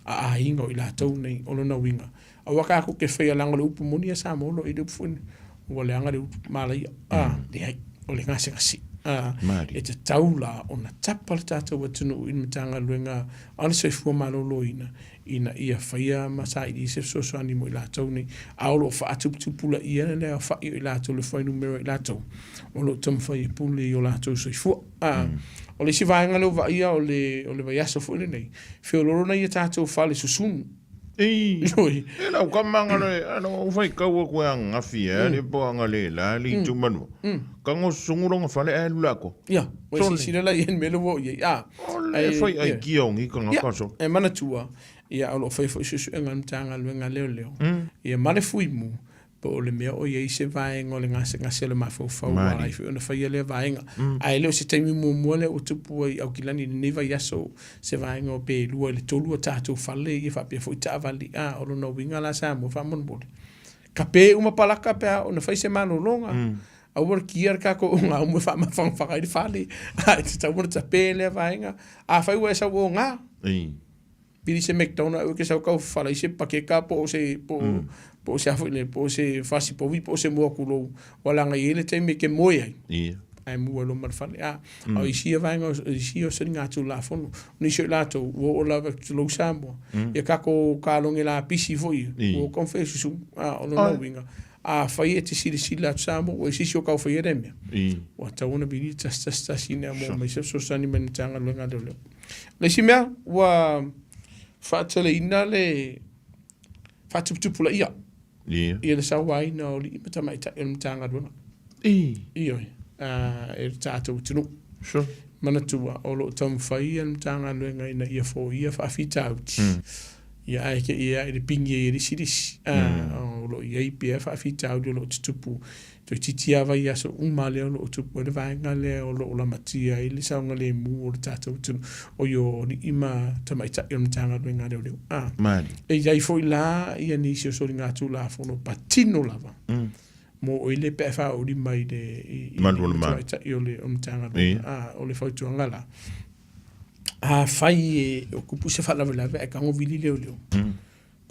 a aiga o i latou nei. O lona uiga, aua tatou te faia leaga o le upu moni a Samoa o lo o i ai le upu foi lea, ua leaga le upu malaia. A, leai, o le gasegase. A, e tatau la ona tapa le tatou atunuu i le Matagaluega a le Soifua Maloloina ina ia faia ma saili se fesoasoani mo i latou nei, a o lo o faatuputupulaia le aofai o i latou, le fuainumera o i latou o lo o taumafai e pule i o latou soifua. A, o le isi vaega lea ua vaaia o le, o le vaiaso foi lenei, feoloolo nai a tatou fale susunu. Ei, Ioe. e lau kama le ano o fai kau ko ang ngafi e le po anga le la li tu manu. Ka ngo sungu longa fale e lula ko. Ia, ua silasila la i ai le mea lea ua oo i ai. A, O le fai ai kia o ngi ka Ia, ngaka so. e manatua, ia, o lo o fai foi suesuega a le Matagaluega a Leoleo, ia ma le Fuimu, po o le mea o i ai se vaega o le gasegase o le mafaufau ua ala ai foi ona faia lea vaega. Ae le o se taimi muamua lea ua tupu ai i Aukilani i lenei vaiaso se vaega o pe 2 i le 3 o tatou fale ia faapea foi taavale. A, o lona uiga la Samoa faamolemole, kape uma palaka pe a oo ina fai se malologa, aua le kia le tatou ogaumu e faamafanafana ai le fale, ae tatau ona tape lea vaega. Afai ua e sau oga, Pili se McDonald e ke sau kau fala i se pakeka po o se po po o se a foi le po o se fasi povi po o se moa kulou ua laga i ai le taimi e ke moe ai. Ia. Ae mua loa ma le fale. A, o isi ia vaega o isi ia o soligatulafono. O nisi o i latou ua oo lava tulou Samoa. Ia tatou kaloge lapisi foi ia, ua taumafai e susu. A, o lona uiga, afai e te silasila atu Samoa ua ese isi o kau faia lea mea, ua tatau ona vili tasi tasi tasi ina ia maua mai se fesoasoani mai le Matagaluega a Leoleo. O le isi mea, ua faateleina le faatuputupulaia ia le sauaina o alii ma tamaitai o le Matagaluega. Ioe, e le tatou atunuu. Manatua, o lo o taumafai le Matagaluega ina ia foia faafitauli, ia ae te i ea i le pigi ai e le isi le isi. O lo o i ai pea faafitauli o lo o tutupu Toeitiiti lava vaiaso uma lea o lo o tupu ai le vaega lea o lo o lamatia ai le saogalemu o le tatou atunuu, o i o alii ma tamaitai o le Matagaluega a Leoleo. A, e i ai foi la ia nisi o soligatulafono patino lava mo oe le pe a faaulima i le i le tamaitai o le Matagaluega. A, o le fautuaga la, afai e kupu se faalavelave ae tago vili leoleo,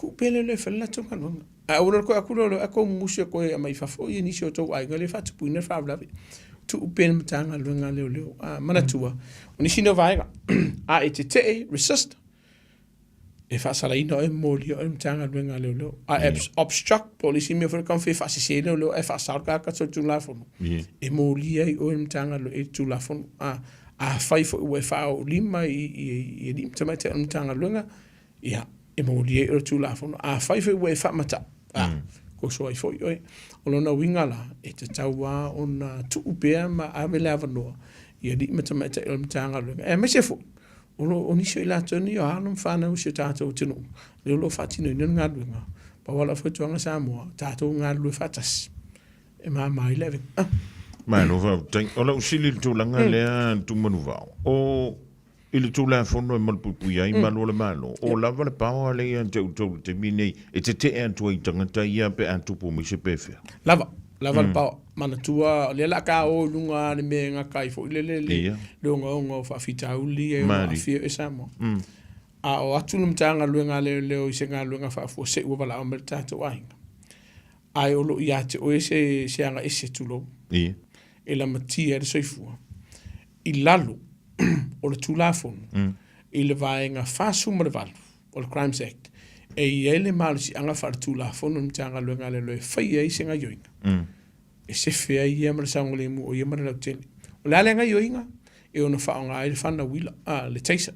Tuu pea lea e fai le latou galuega. Ae aua loa le toe atu lea o lea tou musu e toe aumai i fafo ia nisi o tou aiga lea e faatupuina le faalavelave. Tuu pea le Matagaluega a Leoleo. A, manatua, o nisi nei o vaega, a e tetee, resist, e faasalaina oe ma molia oe le Matagaluega a Leoleo. A e obstruct, po o le isi mea foi lea e taumafai e faasese leoleo ae faasao le tagata solitulafono, e molia ai oe e le Matagaluega i le Tulafono. A, afai foi ua e faaoolima i alii ma tamaitai o le Matagaluega, Ia, e molia ai oe le Tulafono. Afai foi ua e faamatau, a, toso ai foi oe. O lona uiga la, e tatau lava ona tuu pea ma ave le avanoa i alii ma tamaitai o le Matagaluega, aemaise foi o lo o nisi o i latou nei o alo ma fanau o si o tatou atunuu, lea o lo o faatinoina le galuega. Pau lava lau fautuaga Samoa, tatou galulue faatasi e mama ai le avega. Ah. Malo faafetai. O lau sili i le tulaga lea Tumanuvao, o I le Tulafono e malupuipuia ai malu o le Malo, o lava le power lea ia te outou i le taimi lenei e tetee atu ai i tagata ia pe a tupu mai se pefea? Lava, lava le power. Manatua, o lea o le a ta o i luga le mea e gata ai foi lele le ogaoga o faafitauli ia e ono aafia ai Samoa. A o atu le Matagaluega a Leoleo i se galuega faafuasei ua valaau mai le tatou aiga, ae o lo o ia te oe se aga ese, tulou, e lamatia ai le soifua. i lalo o le Tulafono i le Vaega 48 o le Crimes Act, e i ai le malosiaga faaletulafono i le Matagaluega a Leoleo e faia ai se gaioiga, e sefe ai ia ma le saogalemu o ia ma le lautele. O le a lea gaioiga? E ono faaaoga ai le fana uila, le taser,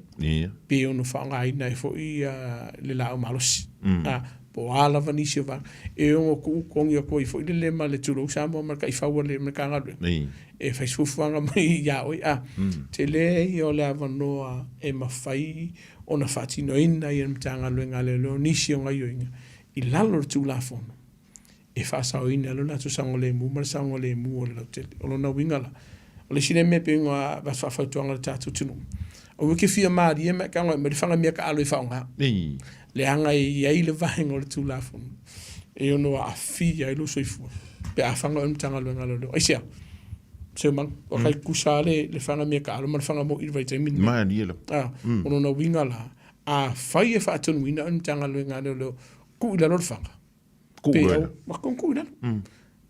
pe ono faaaogaina ai foi le laau malosi, po o a lava nisi o vaega. E ono tuu togi atu ai foi le lema le tulou Samoa ma le taifau a le Matagaluega. E fai fuafuaga mai ia oe, a tele ia o le avanoa e mafai ona faatinoina ai e le Matagaluega a Leoleo nisi o gaioiga i lalo o le Tulafono e faasaoina ai lo latou saogalemu ma le saogalemu o le lautele. O lona uiga la, o le isi lea mea e pei ona avatu faafautuaga i le tatou atunuu, aua e te fia malie ma e tago e aumai le fana mea taalo e faaaoga, leaga e i ai le vaega o le Tulafono e ono aafia ai lou soifua pe a fana oe i le Matagaluega a Leoleo. Aisea? Seumaga, ua tai tutusa lava le fana mea taalo ma le fana moi i le vaitaimi lenei. Malie lava. A, o lona uiga la, afai e faatonuina oe e le Matagaluega a Leoleo, tuu i lalo le fana. Tuu Pe i au, lalo. ma tuu i lalo.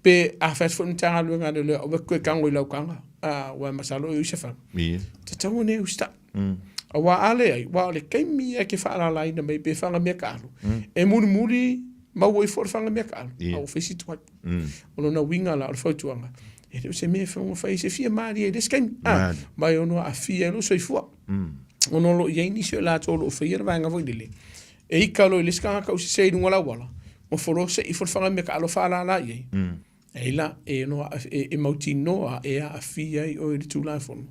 Pe a fai atu foi le Matagaluega a Leoleo, aua e te toe tago i lau taga, a, aua e masalo e ui se fana. Tatau ona e usitai. Aua a leai, aua o le taimi ia e te faalalaina mai pe fana mea taalo, e mulimuli maua ifo le fana mea taalo, a ua fai si tuai. O lona uiga la o le fautuaga, e le o se mea e fai fai ai se fia malie i le isi taimi, a, ma e ono aafia ai lou soifua. Ona o lo o i ai nisi o i latou o lo o faia le vaega foi lele, E ika loa i le isi tagata ua sese i luga o le auala, nofo loa sei ifo le fana mea taalo faalala i ai. E la, e no e, e mautinoa e aafia ai oe i le Tulafono,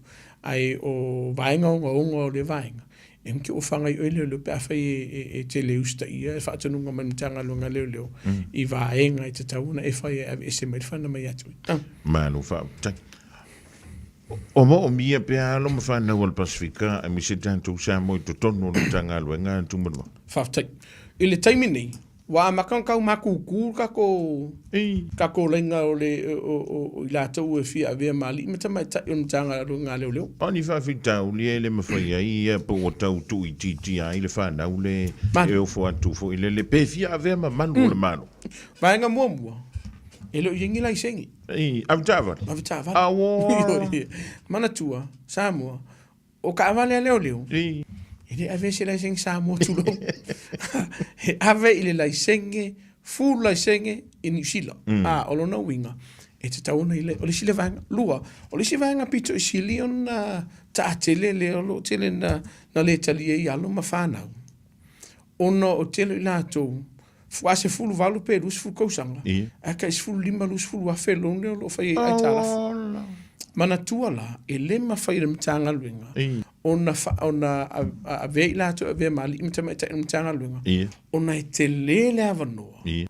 ae o vaega ogaoga o lea vaega, e mki ua fana i oe leoleo pe afai e, e, e te le usitaia e faatonuga mai le Matagaluega a Leoleo i vaega e tatau ona e fai e aveese mai le fana mai ia te oe. Ah. Malo faafetai. O moomia pea alo ma fanau a le Pasifika aemaise tatou Samoa i totonu o le Matagaluega a Tumanoa. Faafetai. I le taimi nei, ua amata ona tau matutu le tatou tatou laina o le o, o, o i latou e fia avea ma alii ma tamaitai o le Matagaluega a Leoleo. O ni faafitauli e le mafai ai ia po ua tau tuuitiitia ai le fanau le e ofo atu foi lele pe fia avea ma malu o le Malo. Vaega muamua, e le o i ai ni laisene. Ei, avetaavale. Avetaavale. Aua. Manatua, Samoa, o taavale a leoleo, e le avea se laisene Samoa tulou. E ave i le laisene, full laisene i Niu Sila. A, o lona uiga, e tatau ona i le, o le isi lea vaega. Lua, o le isi vaega pito i sili ona taatele lea o lo o tele na, na le talia ai alo ma fanau, ona o tele o i latou, Fuaa 18 pe 20 tausaga, ae tai 15, 20 afe loan lea o lo o fai ai aitalafu. Manatua la, e le mafai e le Matagaluega ona ona avea i latou e avea ma alii ma tamaitai o le Matagaluega, ona e tele le avanoa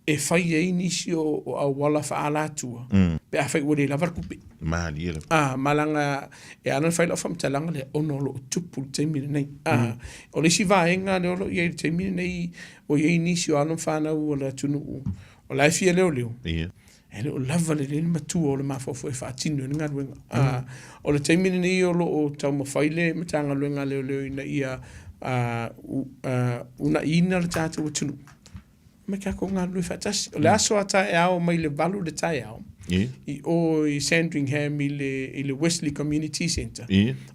e fai ai nisi o auala faaalatua pe afai ua le lava le tupe. Malie lava. Ah, ma leaga e ala ona fai lau faamatalaga lea, ona o lo o tupu i le taimi lenei. Ah, o le isi vaega lea o lo o i ai i le taimi lenei, ua i ai nisi o alo ma fanau o le atunuu o la e fia leoleo, Ia. e le o lava lelei le matua o le mafaufau e faatino ai le galuega. Ah, o le taimi lenei o lo o taumafai le Matagaluega a Leoleo ina ia uunaiina le tatou atunuu ma tatou galulue faatasi. O le aso a taeao mai le 8 i le taeao, i o i Sandringham i le, i le Wesley Community Centre,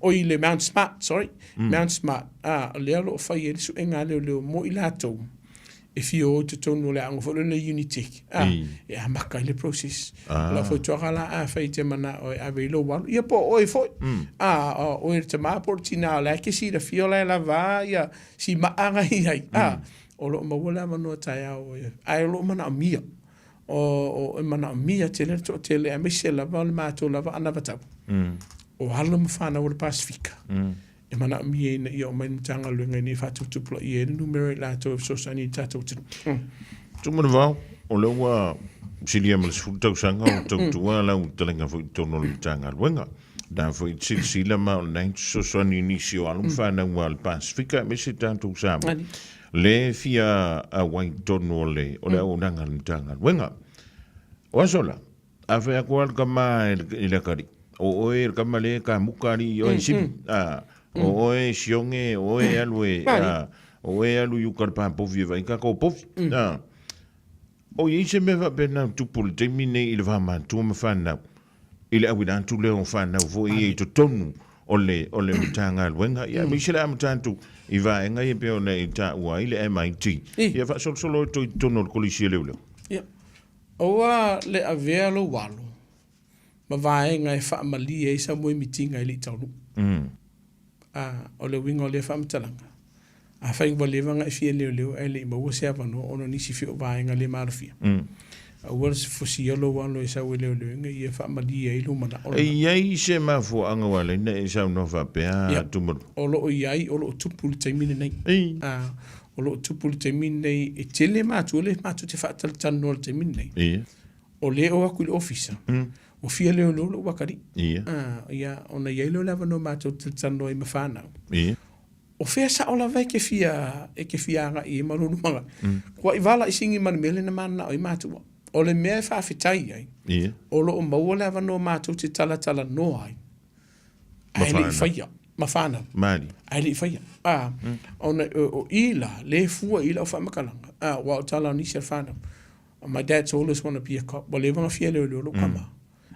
o i le Mount Smart, sorry, Mount Smart, a, o lea o lo o fai ai le suega a leoleo mo i latou e fia o i totonu o le aoga foi lea o le Unitec, a, e amata ai le process. O lau fautuaga la, afai e te manao e ave i lou alo, ia po o oe foi, a, o oe le tama po o le tina o la e te silafia o la e lava a ia si maa na i ai, a, O lo o maua le avanoa taeao e, ae o lo o manaomia. O, o, e manaomia tele le toatele, aemaise lava o le matou lava anavatau. O alo ma fanau o le Pasefika, e manaomia ina ia omai i le Matagaluega ina ia faatuputupulaia ai le numera i latou e fesoasoani i le tatou atunuu. Tumanavao, o lea ua silia ma le 10 tausaga o tautua lau fetalaiga foi i totonu o le Matagaluega. Na foi i silasila ma o lena e fesoasoani i nisi o alo ma fanau a le Pasefika aemaise tatou Samoa. Le fia auai i totonu o le, o le auaunaga a le Matagaluega. O aso la, a fai atu lava le tama i le atalii, o oe le tama lea e kamuta alii i oe i Simi, a, o oe e Sioge, o oe e alu e, a, o oe e alu i uka i le pā povi e vaai tatou povi. A, o i ai se mea faapena o tupu i le taimi lenei i le va matua ma fanau, i le auina atu lea o fanau foi ia i totonu o le, o le Matagaluega, ia aemaise le amata atu i vaega ia pei ona e taua ai le MIT, ia faasolosolo atu i totonu o le Kolisi a Leoleo. Ia, aua le avea lou alo ma vaega e faamalie ai sa moemitiga e le i taunuu. A, o le uiga o lea faamatalaga, afai ua leva ona e fia leoleo ae le i maua se avanoa ona o nisi foi o vaega le malofia, aua le fosia lou alo e sau e leoleo ina ia faamalie ai lou manao lena. E i ai se mafuaaga ua ala ai ona e saunoa faapea, Ia, Tumalu? o lo o i ai, o lo o tupu i le taimi lenei. A, o lo o tupu i le taimi lenei, e tele matua lea matou te faatalatalanoa i le taimi lenei. O lea e o atu i le ofisa, ua fia leoleo lou atalii. Ia. Ia, ona i ai lea o le avanoa matou te talanoa ai ma fanau. Ia. O fea sao lava e te fia, e te fia agai i ai ma lou lumanai. Kua i vala i sigi ma le mea lea na mananao ai matua. O le mea e faafetai ai, Ia. o lo o maua le avanoa matou te talatalanoa ai. Ae le i faia, ma fanau. Malie. Ae le i faia. A, ona o i la, le fua i lau faamatalaga. A, aua o tala o nisi o fanau. My dad's always wanna be a cop. Ua leva ona fia leoleo lou tama.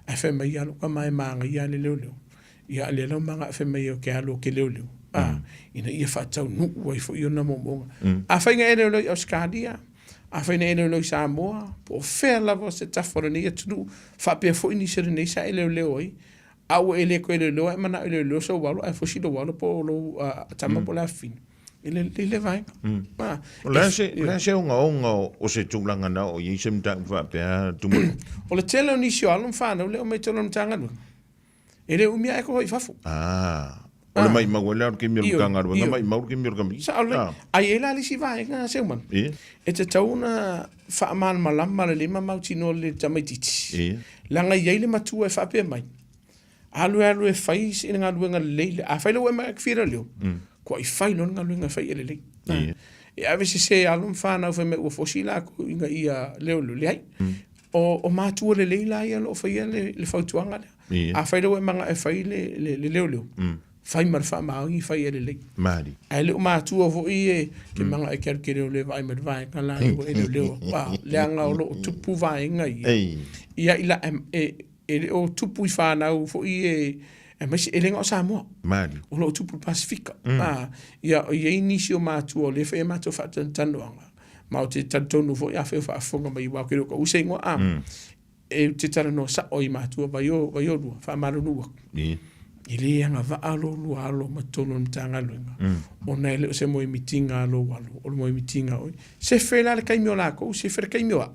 Ae fai mai lava lou tama e manaia lava le leoleo. Ia a lea la ua manao fai mai ou te alu ou te leoleo, a, ina ia faataunuu ai foi ona moomooga. Afai na e leoleo i Ausetalia, afai na e leoleo i Samoa, po o fea lava o se tafa o lenei atunuu, faapea foi nisi o lenei sa e leoleo ai, a ua e le toe leoleo ae manao e leoleo sou alo ae fosi lou alo po o lou tama po o le afafine. I le i le vaega. Ah, O le a se, o le a se ogaoga o se tulaga na oo i ai se mataupu faapea, Tumua? O le tele o nisi o alo ma fanau lea e omai i totonu o le Matagaluega, e le umi ae koho i fafo. Ah, o le maimau ai la o le taimi o le Matagaluega, maimau le taimi o le Kamiti. Sao lelei. Ae i ai la le isi vaega, Seumanu, e tatau ona faamalamalama lelei ma mautinoa lelei i le tamaitiiti, leaga e i ai le matua e faapea mai, Alu e alu e fai le galuega lelei lea. Afai la ua e mai e fia leoleo, tuai fai loa le galuega e fai e lelei. E ave sese alo ma fanau fai mai ua fosi latou ina ia leoleo. Leai. O matua lelei la ia o lo o faia le fautuaga lea. Afai la ua e manao e fai le leoleo, fai ma le faamaoni, fai e lelei. Ae le o matua foi e te manao e te alu e te leoleo e vaai mai le vaega la ua e leoleo. Leaga o lo o tupu vaega ia. Ia i la, e E le o tupu i fanau foi e aemaise e le na o Samoa. Malie. O lo o tupu i le Pasefika. A, ia, e i ai nisi o matua o lea e fai a matou faatanoanoaga, ma ou te talitonu foi afai o faafofoga mai aua ou te le o taua se igoa, a, e ou te talanoa sao i matua vai o, vai o lua, faamalulu atu. E le agavaa lo lua alo ma totonu o le Matagaluega, ona e le o se moemitiga a lou alo, o le moemitiga a oe. Sefe la le taimi o lakou, sefe le taimi o au.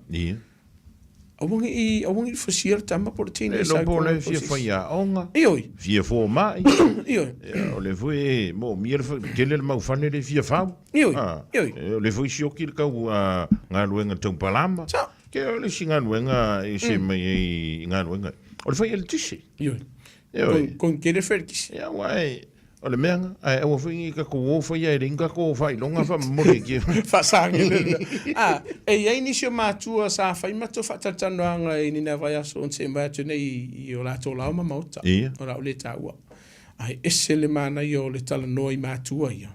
Aua ne i, aua ne i fusia le tama po o le teine e sau i totonu o le fia faiaoga, Ioe. Fia fomai. Ioe. O lea foi e moomia le tele le mau fane lea e fia fau. Ioe. Ioe. O lea foi sioki le tau galuega tau palama. Sao. Ke o le isi galuega e se mai ai i galuega. O le fai eletise. Ioe. Ioe. Kon tele fai eletise. Ia, aua e, O le mea lena, ae aua foi ne i tatou o faia e leai ni tatou faailoga faamomoli e tia. Faasagi le mea. A, e i ai nisi o matua sa fai matou faatalatalanoaga i lena vaiaso na seʻi mai atu nei i o latou laoa ma maota. Ia. O le a ou le taua. Ae ese le manaia o le talanoa i matua ia.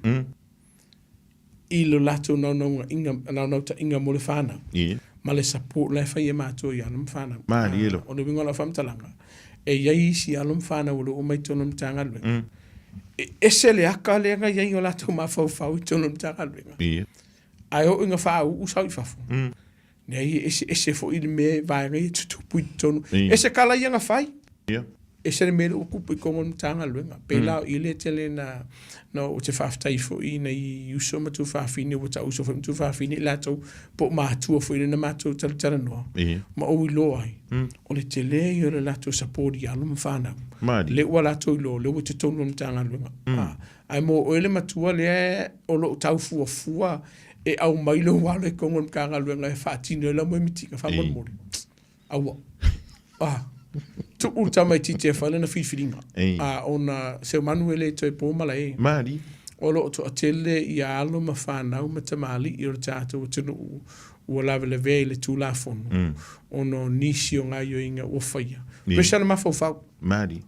I lo latou naunautaiga, naunautaiga mo le fanau. Ia. Ma le support la e fai e matua i alo ma fanau. Malie lava. O le uiga o lau faamatalaga, e i ai isi alo ma fanau o lo o omai i totonu o le Matagaluega. E ese le aka lea na i ai i o latou mafaufau i totonu o le Matagaluega. Ia. Ae oo ina faauu sau i fafo, leai e eseese foi le mea e vaega ia e tutupu i totonu. Ia. Ese kala ia na fai. Ia. Ese le mea lea ua tupu i totonu o le Matagaluega. Pei la o i lea tele na, na ou te faafetai foi i nai uso ma tuafafine ua taauso foi ma tuafafine i latou po o matua foi lea na matou talatalanoa Ia. ma ou iloa ai, o le tele ia o le latou support i alo ma fanau. Malie. Lea ua latou iloa, lea ua i totonu o le Matagaluega. Ae mo oe le matua lea o lo o tau fuafua e aumai lou alo i totonu o le Matagaluega e faatino ai lau moemitiga, faamolemole. Aua. Ah, tuu le tamaitiiti e fai lana filifiliga. Ei. Ah, ona seumanu e le toe po malae. Malie. O lo o toatele ia alo ma fanau ma tamalii o le tatou atunuu ua lavelavea i le Tulafono ona o nisi o gaoioiga ua faia. Pressure le mafaufau. Malie.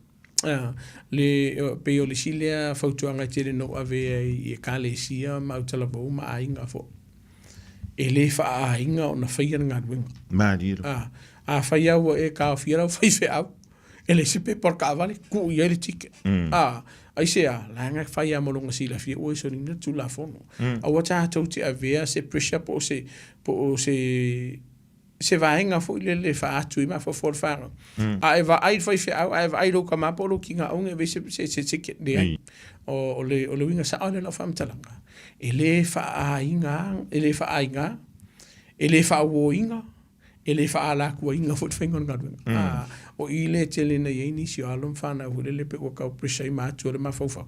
Ah, le, pei o le isi lea fautuaga e tele na ou avea i Ekalesia ma autalavou ma aiga foi. E le faaaiga ona faia le galuega. Malie lava. Ah, afai lava ua e taofia lau faifeau, e leai se pepa o le taavale, tuu i ai le ticket. Ah, aisea, leaga e fai lava ma lona silafia ua isolina le Tulafono. Aua tatou te avea se pressure po o se, po o se se vaega foi lele e faaatu i mafaufau o le fanau. A e vaai i le faifeau, a e vaai i lou tama po o lou tina, aua ne i avea se, se, se ticket, leai. O, o le, o le uiga sao lea o lau faamatalaga, e le faaaiga, e le faaaiga, e le faauoina, e le faalatuaina foi le faiga o le galuega. A, o i lea e tele ina i ai nisi o alo ma fanau foi lele pei ua tau pressure ai matua le mafaufau,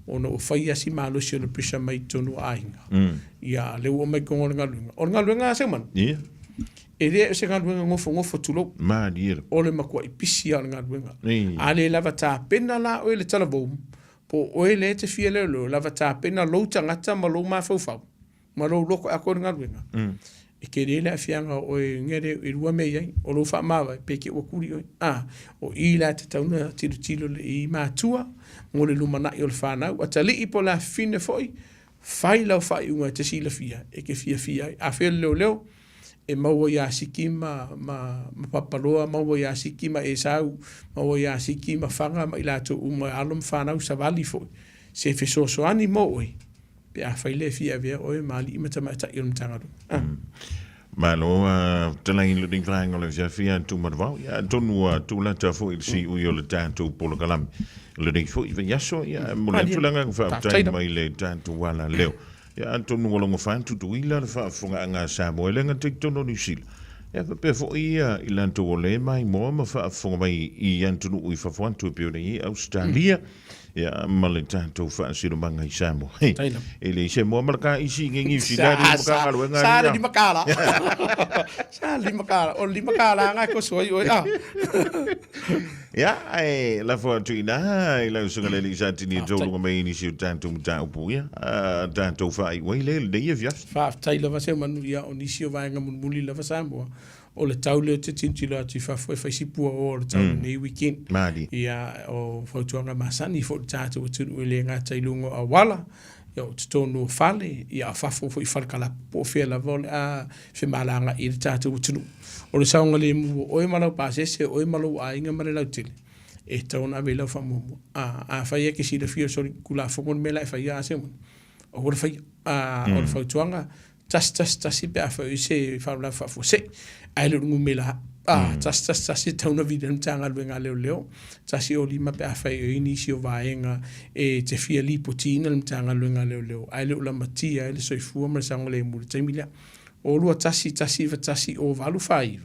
ona ua fai lava si malosi o le pressure mai totonu o aiga. Ia, lea ua aumai i totonu o le galuega. O le galuega a Seumanu, e le o se galuega nofonofo tulou. Malie lava. O le matuai pisi lava o le galuega. A le lava tapena la oe i le talavou, po o oe lea e te fia leoleo, lava tapena lou tagata ma lou mafaufau, ma lou loto e atoa i le galuega, e tele le aafiaga o oe i le e lua mea e i ai, o lou faamavae pe te i ua tuli oe. A, o i la e tatau ona tilotilo i matua mo le lumanai o le fanau, atalii po o le afafine foi, Fai lau faaiuga e te silafia e te fiafia ai. Afea le leoleo, e maua iā Siki ma, ma, ma Papaloa, maua iā Siki ma Esau, maua iā Siki ma Faga ma i latou uma, alo ma fanau savali foi, se fesoasoani mo oe, pe afai lea e fia avea oe ma alii ma tamaitai o le Matagaluega. Malo talai le nei vaega o le afiafi a Tumanavao. Ia, atonu ua tulata foi i le siui o le tatou polokalame lenei foi vaiaso. Ia, e momoli atu le agaga faafetai mai le tatou ala leo. Ia, atonu ua logo fatutuila le faafofogaaga a Samoa e le gata i totonu o Niu Sila, ia faapea foi ia i latou o lea e maimoa ma faafofoga mai i atunuu i fafo atu e pei ona i ai Ausetalia, ia ma le tatou faasinomaga i Samoa. E leai se moa ma le kaisi i Niu Sila le Matagaluega. Sa le $5. Sa le $5. O le $5 nga koso ai oe a. Ia, ae lafo atu i ina i lau susuga le alii Satini e taualuga mai ai nisi o tatou mataupu ia, tatou faaiu ai lea i lenei afiafi. Faafetai lava Seumanu, ia o nisi o vaega mulimuli lava Samoa, o le tau lea ou te tilotilo atu i fafo e fai si puaoa o le tau lenei weekend. Malie. Ia, o fautuaga masani foi i le tatou atunuu e le gata i luga o auala, ia o totonu o fale, ia a o fafo foi i fale kalapu po o fea lava o le a femalagaai ai le tatou atunuu. O le saogalemu o oe ma lau pasese, o oe ma lou aiga ma le lautele, e tatau ona ave i lau faamuamua. A, afai e te silafia o le solitulafono le mea la e faia, a Seumanu, aua le faia. A, o le fautuaga, 111 pe afai o i ai se faalavelave faafuasei, ae le o le numera 111 e tatau ona vili ai le Matagaluega a Leoleo, 105 pe afai o i ai nisi o vaega e te fia lipotiina le Matagaluega a Leoleo, ae le o lamatia ai le soifua ma le saogalemu i le taimi lea. O 21 191 o 849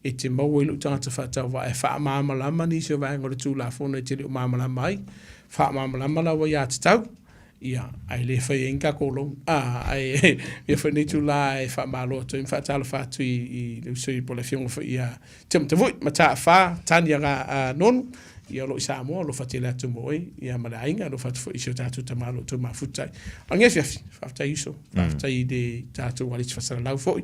e te maua ai lou tagata faatauvaa e faamalamalama nisi o vaega o le Tulafono e te le o malamalama ai, faamalamalama lau aiatatau, Ia, ae le fai ai ni tatou loan. Ae ia foi lenei itula e faamalo atu ai ma faatalofa atu i le uso i po o le afioga foi ia Tiamatavui Mataafa Tani Aga Nonu, ia o lo o i Samoa, alofa tele atu mo oe ia ma le aiga, alofa atu foi i si o tatou tama o lo o outou mafuta ai. O lenei afiafi, faafetai uso, faafetai i le tatou alisi faasalalau foi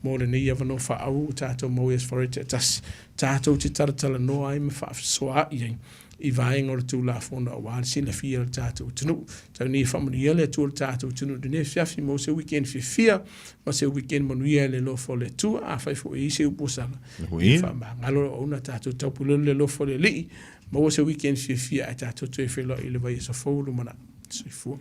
mo lenei avanoa faaauau ua tatou maua i Aso Faraile taitasi, tatou te talatalanoa ai ma faafesoaai ai i vaega o le Tulafono aua le silafia o le tatou atunuu. Tau nei e faamanuia le Atua i le tatou atunuu i lenei afiafi, maua se weekend fiafia ma se weekend manuia i le alofa o le Atua. Afai foi e i ai se upu ua sala, ia faamagalo le auauna tatou taupulele le alofa o le Alii. Maua se weekend fiafia ae tatou toe feiloai i le vaiaso fou o lumanai. Soifua.